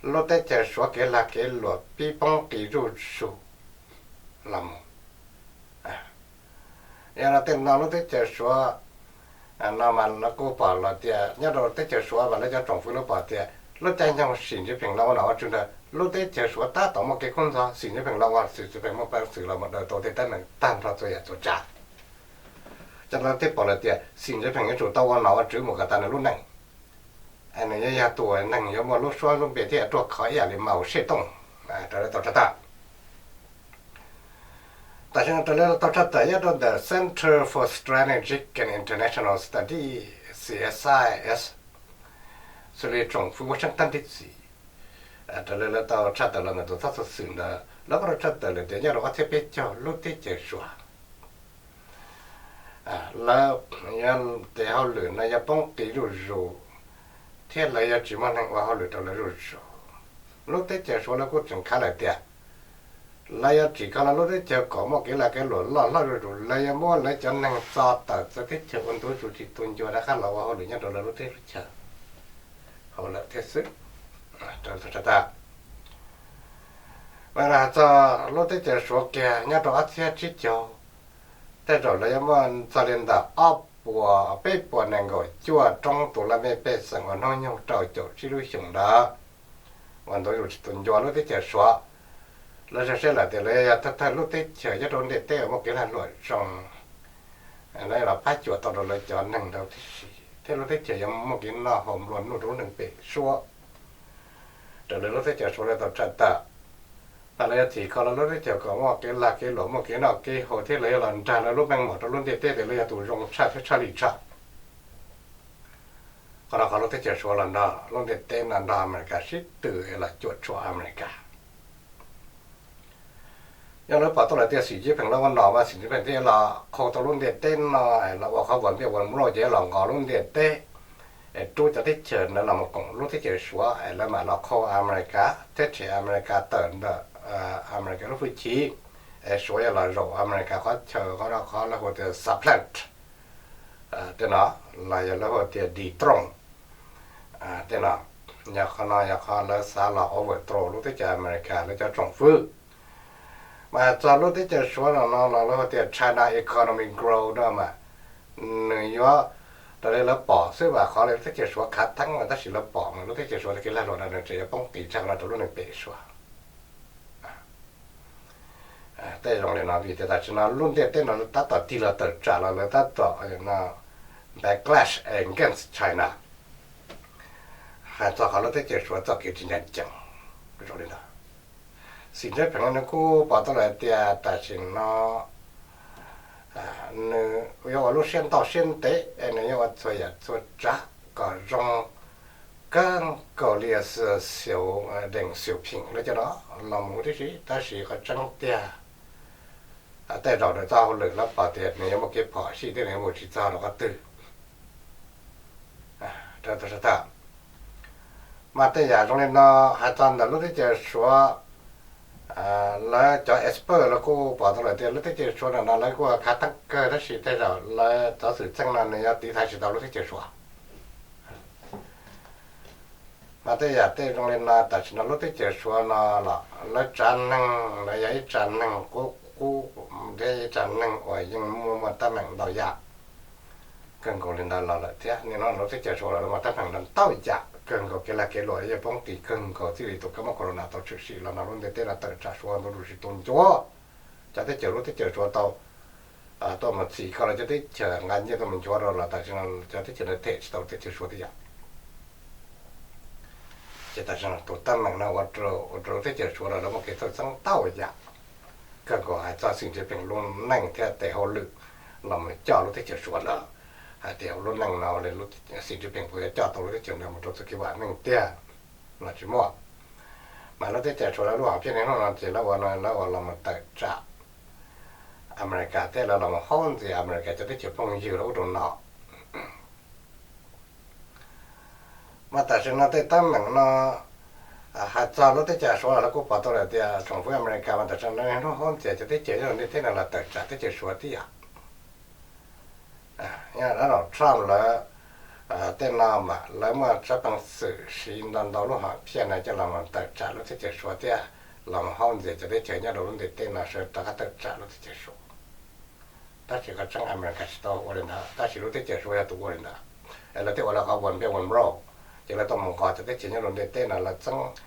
lub teb chaws Suav kev lag kev luam pib poob qis zuj zus los mus. Yog no tej no lub teb chaws Suav no mas lawv kuj pom los tias nyob rau teb chaws Suav mas lawv cov tsoom fwv lawv pom tias lub caij nyoog Xi Jinping los ua nom ua tswv ntawd lub teb chaws Suav tab tom muaj kev kub ntxhov, Xi Jinping los ua Xi Jinping muaj peev xwm los mus daws tau tej teeb meem tag nrho txhua yam txhua tsav. Cov no thiaj pom lawm tias Xi Jinping yuav tsum tau ua nom ua tswv mus kom tas nws lub neej. Nws yuav yog tus neeg yuav muaj lub suab lub npe thiab ruaj khov ib yam li Mao Zedong raws li tau tshaj tawm. Tam sim no raws li tau tshaj tawm nyob rau ntawm Center for Strategic and International Studies, C S I S, xws li tsoom fwv Washington D C, raws li lawv tau tshaj tawm los ntawm tus txhob txog xwm ntawd lawv kuj tau tshaj tawm lawm tias nyob rau ob txhiab peb caug lub teb chaws Suav lawv yuav tes hauj lwm no yuav poob qis zuj zus, thiab lawv yuav tsis muaj neeg ua hauj lwm rau lawv zuj zus. Lub teb chaws Suav lawv kuj tseem khav lawm tias lawv yuav tsim kho lawv lub teb chaws kom muaj kev lag kev luam loj hlob zuj zus, lawv yuav muab lawv cov neeg txo tawm txawv teb chaws ua ntu zus tsis tu ncua rov qab los ua hauj lwm nyob rau lawv lub teb lub chaws hauv lawm thiab xwb. Tshaj tawm txog lub teb chaws Suav kiag nyob rau ob txhiab tsib caug, tej zaum lawv yuav muaj txog li ntawm ob puas peb puas nees nkaum cuaj roob tus laj mej pej xeem uas hnub nyoog rau caum tsib lub xyoos ntawd uas ntu zus tsis tu ncua lub teb chaws Suav. Lawv saib lawm tias lawv yog thawj thawj lub teb chaws nyob rau ntiaj teb uas muaj kev lag luam zoo, lawv los pab cuam tau rau lawv cov neeg ntau tib si thiab lub teb chaws yuav muaj kev noj haus nplua nuj rau lub neej pem suab. Raws li lub teb chaws Suav lawv tau tshaj tawm, mas lawv yuav tsim kho lawv lub teb chaws kom muaj kev lag kev luam muaj kev noj kev haus thiab lawv yuav los nrag lawv lub meej mom rau lub ntiaj teb tias lawv yog tus zoo tshaj thiab tshaj li tshaj. Qhov no qhov lub teb chaws Suav los nrog lub ntiaj teb no nrog Amelikas sib tw los cuam tshuam Amelikas. Yog lawv pom tau lawm tias Xi Jinping lawv ua nom mas Xi Jinping thiaj los qhau tau lub ntiaj teb no, los ua qhov vuas npiaj vuas nrauj ces los nqos lub ntiaj teb, es rub cov teb chaws ntawd los mus koom lub teb chaws Suav es lawv mam los qhau Amelikas thiab tshem Amelikas tawm ntawm Amelikas lub hwj chim, es Suav yog los zaum Amelikas qhov chaw, qhov no qhov lawv hu tias supplant, tej no los yog lawv hu tias dethrone, tej no. Yog qhov no yog qhov lawv xav los overthrow lub teb chaws Amelikas lawv cov tsoom fwv. Mas txog lub teb chaws Suav no no los lawv hu tias China economy growth no mas nws yuav raws li lawv pom xwb, mas qhov li lub teb chaws Suav khav theeb mas tab sis lawv pom mas lub teb chaws Suav tag kis lag luam no nws tseem yuav poob qis tshaj no rau lub neej pem Suav. Tej zoo li no vim tias tam sim no lub ntiaj teb no tab tom tig los tawm tsam los lawv tab tom backlash against China, hais txog qhov lub teb chaws Suav txoj kev tsis ncaj ncees zoo li ntawd. Xi Jinping nws kuj pom tau lawm tias tam sim no nws yuav ua lub siab ntau siab ntev es nws yuav ua txhua yam txhua tsav kom zoo kawg nkaus li Xi Jinping lawv cov no los mus tib si, tab sis qhov tseeb tiag tej zaum nws txoj hauj lwm lawv pom tias nws yuav muaj kev phom sij thiab nws yuav mus tsis txog rau qhov twg. Mas tej yam zoo li no hais txog ntawm lub teb chaws Suav, lawv cov expert lawv kuj pom tau lawm tias lub teb chaws Suav no no lawv kuj khav theeb kawg tab sis tej zaum lawv cov xwm txheej no nws yuav tiv thaiv tsis tau lub teb chaws Suav. Mas tej yam tej zoo li no tam sim no lub teb chaws Suav no los lawv tsav neeg lawv yog ib tsav neeg qub qub thiab ib tsav neeg uas yeej muaj muaj teeb meem ntau yam kawg nkaus li ntawd los lawm thiab. Nim no lub teb chaws Suav los lawv muaj teeb meem ntau yam kawg nkaus, kev lag kev luam yeej poob qis kawg nkaus txij li tus kab mob corona tau tshwm sim los no lub ntiaj teb no tawm tsam Suav ntau tus tsis tu ncuav. Cov teb chaws lub teb chaws Suav tau tuaj mus txhim kho los cov teb chaws nqa nyiaj tuaj mus nchuav rau los tam sim no cov teb chaws ntawd them tsis tau teb chaws Suav tib yam. Ces tam sim no tus teeb meem no ua rau lub teb chaws Suav los lawv muaj kev txhawj xeeb ntau yam kawg nkaus hais txog Xi Jinping lub neej thiab tes hauj lwm los mus coj lub teb chaws Suav ntawd, hais tias lub neej no Xi Jinping puas yuav coj tau lub teb chaws ntawd mus rau txoj kev vam meej tiag los tsis muaj. Mas lub teb chaws Suav lawv lub hom phiaj niaj hnub no ces lawv ua no lawv ua los mus tawm tsam Amelikas thiab lawv los mus haub ntxias Amelikas cov teb chaws phooj ywg lawv ub rau no. Mas tam sim no tej teeb meem no hais txog lub teb chaws Suav los lawv kuj pom tau lawm tias tsoom fwv Amelikas mas tam sim no lawv niaj hnub haub ntxias cov teb chaws nyob rau ntiaj teb no los tawm tsam teb chaws Suav tib yam. Nyob Donald Trump lawv tej no mas lawv muaj tsab peev xwm siv ntau ntau lub hom phiaj no coj los mus tawm tsam lub teb chaws Suav thiab los mus haub ntxias cov teb chaws nyob rau lub ntiaj teb no sawv rov qab tawm tsam lub teb chaws Suav. Tab sis qhov tseeb Amelikas tsis tau ua li ntawd, tab sis lub teb chaws Suav yog tus ua li ntawd. Es lawv thiaj ua lawv qhov vuas npiaj vuas nrauj, ces lawv tuaj mus nqos cov teb chaws nyob rau ntiaj teb no, lawv txeeb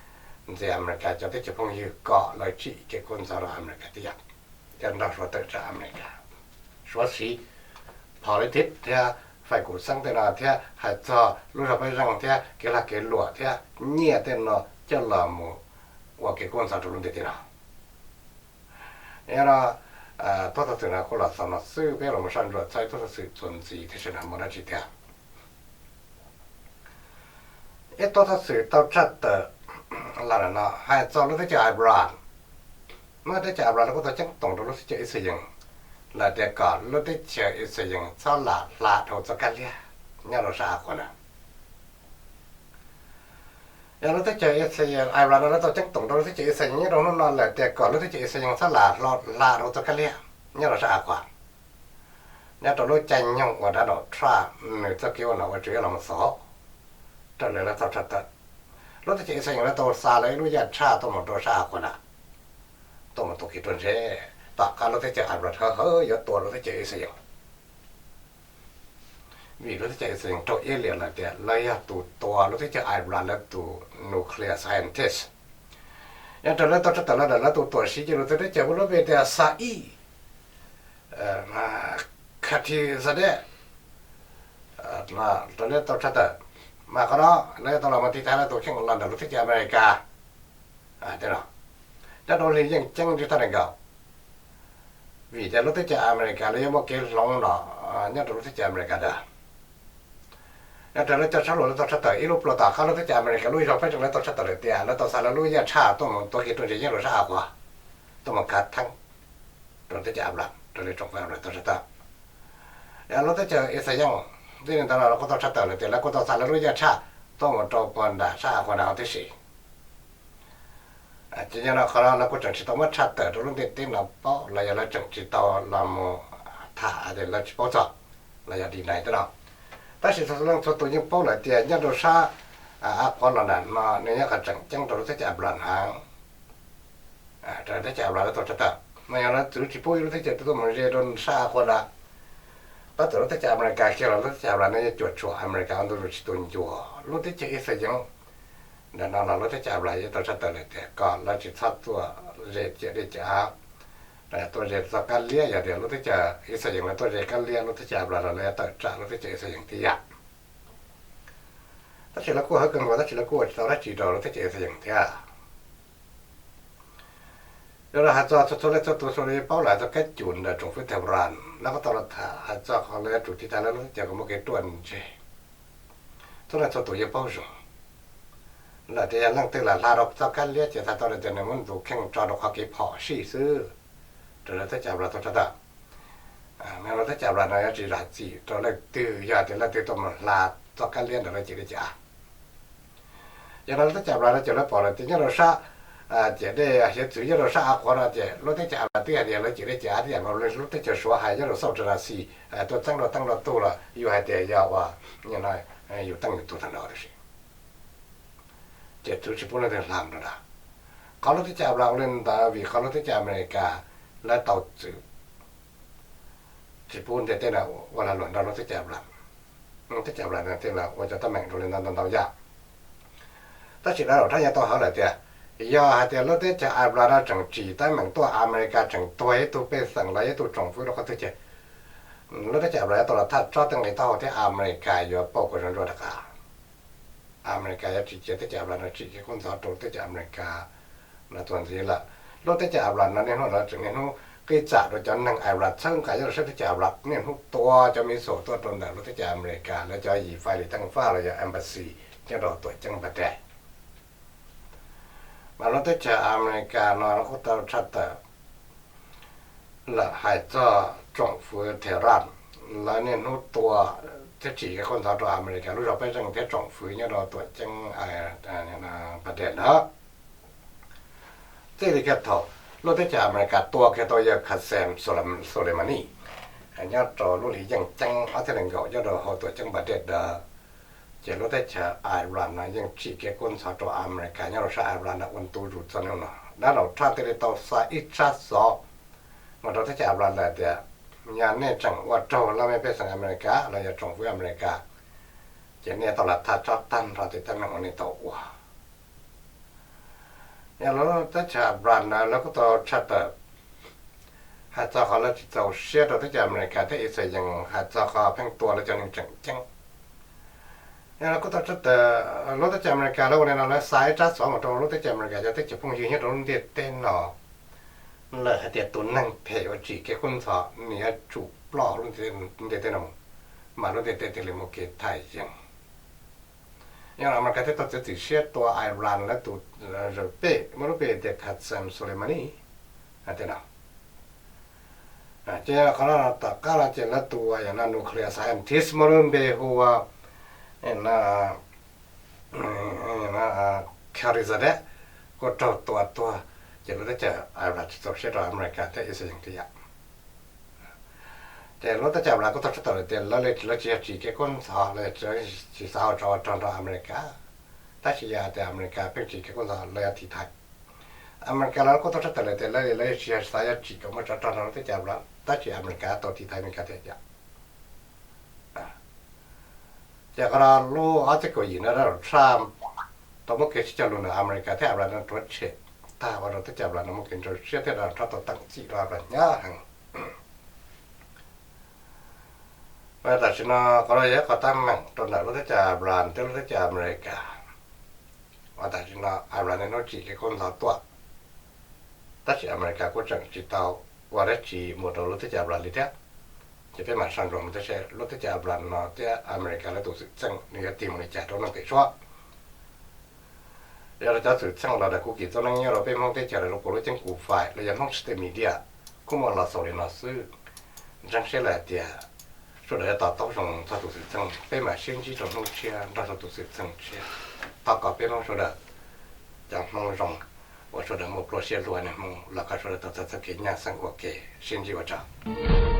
ntxias Amelikas cov teb chaws phooj ywg kom lawv tsim kev kub ntxhov rau Amelikas tib yam, thiab nrog Suav tawm tsam Amelikas. Suav siv politics thiab fais kuv xeeb tej no thiab hais txog lub zog pab zeej thiab kev lag kev luam thiab nyiaj tej no coj los mus ua kev kub ntxhov rau lub ntiaj teb no. Yog no, tub thaj xwm no kuj los xaus no xwb, peb los mus soj ntsuam txog ib tub thaj xwm txuas ntxiv thiab sawv daws mus dab tsi thiab. Ib tub thaj xwm tau tshaj tawm los no hais txog lub teb chaws Iran. Lub teb chaws Iran lawv kuj tau ceeb toom rau lub teb chaws Israel lawm tias kom lub teb chaws Israel txhob lam hla dhau txoj kab liag nyob rau sab av qhuas na. Yog lub teb chaws Israel, Iran no lawv tau ceeb toom rau lub teb chaws Israel nyob rau hnub no lawm tias kom lub teb chaws Israel txhob lam hla dhau txoj kab liag nyob rau sab av qhuas, nyob rau lub caij nyoog uas Donald Trump nws txoj kev ua nom ua tswv yuav los mus xaus. Raws li lawv tau tshaj tawm, lub teb chaws Israel lawv tau xa lawv ib lub yaj tshaj tuaj mus rau sab av qhuas na, tuaj mus tua kev ruaj ntseg, tom qab lub teb chaws Iran hawv hawv yuav tua lub teb chaws Israel. Vim lub teb chaws Israel raug iab liam lawm tias lawv yog tus tua lub teb chaws Iran lawv tus nuclear scientist. Nyob raws lawv tau tshaj tawm los ntawm lawv tus tuam siv coj lus txog teb chaws ua lub npe tias Saeed Khatibzadeh, raws li tau tshaj tawm, mas qhov no lawv tau los mus tiv thaiv lawv tus kheej los ntawm lub teb chaws Amelikas. Nyob rau hli yeej ceeb tsis tau nees nkaum, vim tias lub teb chaws Amelikas lawv yuav muaj kev hloov los nyob rau lub teb chaws Amelikas ntawd. Nyob raws lawv cov suab lus lawv tau tshaj tawm ib lub plua tom qab lub teb chaws Amelikas lub zog peb tseem lawv tau tshaj tawm lawm tias lawv tau xa lawv lub yaj tshaj tuaj mus tuav kiag rau ntsis nyob rau sab Av Quas, tuaj mus khav theeb rau teb chaws Av Las, raws li tsoom fwv Av Las tau tshaj tawm. Lub teb chaws Ixayees, txij li ntawd los lawv kuj tau tshaj tawm lawm tias lawv kuj tau xa lawv lub yaj tshaj tuaj mus rau puag nram sab Av Quas na huv tib si. Ces yog no qhov no lawv kuj tseem tsis tau muab tshaj tawm rau lub ntiaj teb no paub los yog lawv tseem tsis tau los mus tham tias lawv tsis paub txog los yog deny tej no. Tab sis txhua leej txhua tus yeej paub lawm tias nyob rau sab Av Quas los nram no nws yog qhov tseem ceeb rau lub teb chaws Av Las heev. Raws teb chaws Av Las lawv tau tshaj tawm no yog lawv txwv tsis pub ib lub teb chaws twg tuaj mus ze rau sab Av Quas lawm. Tab tom lub teb chaws Amelikas kiag los lub teb chaws Av Las no yeej cuam tshuam Amelikas ua ntu zus tsis tu ncua. Lub teb chaws Ixayees ntawm no los lub teb chaws Av Las yeej tau tshaj tawm lawm tias kom lawv tsis txhob tuaj ze ciam dej ciam av, tuaj ze txoj kab liab, yog tias lub teb chaws Ixayees lawv tuaj ze kab liab lub teb chaws Av Las los lawv yuav tawm tsam lub teb chaws Ixayees tib yam. Tab sis lawv kuj hawb kawg nkaus tab sis lawv kuj ua tsis tau dab tsi rau lub teb chaws Ixayees thiab. Yog li hais txog txhua txhua leej txhua tus sawv daws paub lawm hais txog kab cum ntawm tsoom fwv Tehran lawv kuj tau los tham hais txog qhov lawv yuav tsum tiv thaiv lawv lub teb chaws kom muaj kev ruaj ntseg. Txhua leej txhua tus yeej paub zoo lawm tias yog leej twg lam hla rau txoj kab liab ces txhais tau tias nws muab nws tus kheej tso rau qhov kev phom sij xwb. Raws li teb chaws Av Las tau tshaj tawm, lub teb chaws Av Las no yuav tsis zam txim rau leej twg yog tias leej twg tuaj mus hla txoj kab liab ntawm lawv ciam dej ciam av. Yog no lub teb chaws Av Las no ces lawv pom lawm tias nyob rau sab ciam dej hiav txwv nyob rau sab Av Quas no ces lub teb chaws Av Las twb hais tias lawv ciam dej ciam av tib yam nkaus li lub teb chaws Suav hais nyob rau South China Sea, tuaj txeeb rau teeb rau tug los yus hais tias yog uas yus teej yus tug tag nrho tiam sis ces txwv tsis pub leej twg hla rau ntawd. Qhov lub teb chaws Av Las ua li ntawd vim qhov lub teb chaws Amelikas lawv tau txwv tsis pub ntiaj teb no ua lag luam nrog lub teb chaws Av Las. Teb chaws Av Las thiaj li ua cov teeb meem rau li ntawd ntau ntau yam. Tab sis dab laug Trump yeej tau hawv lawm tias yog hais tias lub teb chaws Av Las no tseem tsim teeb meem tuaj Amelikas tseem tuag ib tug pej xeem los ib tug tsoom fwv rau qhov twg ces lub teb chaws Av Las yuav tau los thaj tsob tej nqi taub hau thiab Amelikas yuav pauj kom zoo ntsuaj rov qab. Amelikas yuav tsis cia teb chaws Av Las no tsim kev kub ntxhov rau teb chaws Amelikas no tuag ntxiv lawm. Lub teb chaws Av Las no niaj hnub no tseem niaj hnub qib txam rau cov neeg Av Las txhawb nqa nyob rau sab teb chaws Av Las niaj hnub tua cov missile tuaj rau ntawm lub teb chaws Amelikas lawv cov yim fais li teej faj los yog embassy nyob rau tuam ceeb Baghdad. Mas lub teb chaws Amelikas no kuj tau tshaj tawm lawm hais txog tsoom fwv Tehran lawv niaj hnub tua thiab tsim kev kub ntxhov rau Amelikas lub zog pej xeem thiab tsoom fwv nyob rau tuam ceeb Baghdad ntawd. Txij li kiag thaum lub teb chaws Amelikas tua kiag tau yawg Qasem Soleimani nyob rau lub hli yeej ceeb ob txhiab nees nkaum nyob rau hauv tuam ceeb Baghdad ntawd, ces lub teb chaws Iran no yeej tsim kev kub ntxhov rau Amelikas nyob rau sab Iran no ua ntu zus txog hnub no. Dab laug Trump thiaj li tau xa ib tsab xov mus rau teb chaws Iran lawm tias yog nej tseem ua raug laj mej pej xeem Amelikas los yog tsoom fwv Amelikas, ces nej tau lam thaj tsob tag nrho tej teeb meem uas nej tau ua. Yog lub teb chaws Iran ntawd lawv kuj tau tshaj tawm hais txog qhov lawv tsis txaus siab rau teb chaws Amelikas thiab Israel hais txog qhov pheej tua lawv cov neeg tseem ceeb. Yog lawv kuj tau tshaj tawm, lub teb chaws Amelikas lawv ua li no lawv xa ib tsab xov mus rau lub teb chaws Amelikas cov teb chaws phooj ywg nyob rau lub ntiaj teb no lawm hais tias tus neeg phem uas tsim kev kub ntxhov nws yuav tsum ploj lub ntiaj teb no mus, mas lub ntiaj teb thiaj li muaj kev thaj yeeb. Yog Amelikas thiaj tau txiav txim siab tua Iran lawv tus zaws pej muaj lub npe tias Qasem Soleimani. Tej no ces qhov no tom qab no ces lawv tus uas yog no nuclear scientist muaj lub npe hu ua Khalilzadeh kuj raug tua tuag, ces lub teb chaws Iran tsis txaus siab rau Amelikas thiab Israel tib yam. Ces lub teb chaws Iran kuj tau tshaj tawm lawm tias lawv li lawv tsis yog tsim kev kub ntxhov, lawv tsis xav ua tsov ua rog nrog Amelikas, tab sis yog hais tias Amelikas pheej tsim kev kub ntxhov lawv yuav tiv thaiv. Amelikas los kuj tau tshaj tawm lawm tias lawv li lawv tsis yog xav yuav tsim kom muaj tsov rog nrog lub teb chaws Iran, tab sis Amelikas tau tiv thaiv Amelikas thiab yom. Ces qhov no lub ob txhiab kaum yim no Donald Trump tau muab kev sib cog lus ntawm Amelikas thiab Iran no rhuav tshem tag ua rau teb chaws Iran no muaj kev ntxhov siab thiab Donald Trump tau teem txim rau Iran hnyav heev. Mas tam sim no qhov no yog ib qho teeb meem rau ntawm lub teb chaws Iran thiab lub teb chaws Amelikas. Uas tam sim no Iran niaj hnub tsim kev kub ntxhov tuaj, tab sis Amelikas kuj tseem tsis tau ua dab tsi mus rau lub teb chaws Iran li thiab. Ces peb mam sau ntsoov mus tib si lub teb chaws Afghanistan no thiab America lawv tus xwm txheej nws yuav tig mus li cas rau neeg pem suab. Yog rau cov xwm txheej los ntawm kuv kis txoj neej nyob rau peb Hmoob teb chaws lawv lub puas lub ceeb kum fais los yog Hmoob State Media kuj muaj los xaus li no xwb. Ntseeg siab lawm tias sawv daws yuav to taub zoo txog tus xwm txheej, peb mam sib ntsib rau hnub tshiab nrog rau tus xwm txheej tshiab. Thov kom peb Hmoob sawv daws cov Hmoob zoo, uas sawv daws muaj pluaj siab hlub niaj Hmoob los kom sawv daws tau txais txoj kev nyaj xeeb ua ke, sib ntsib ua tsaug.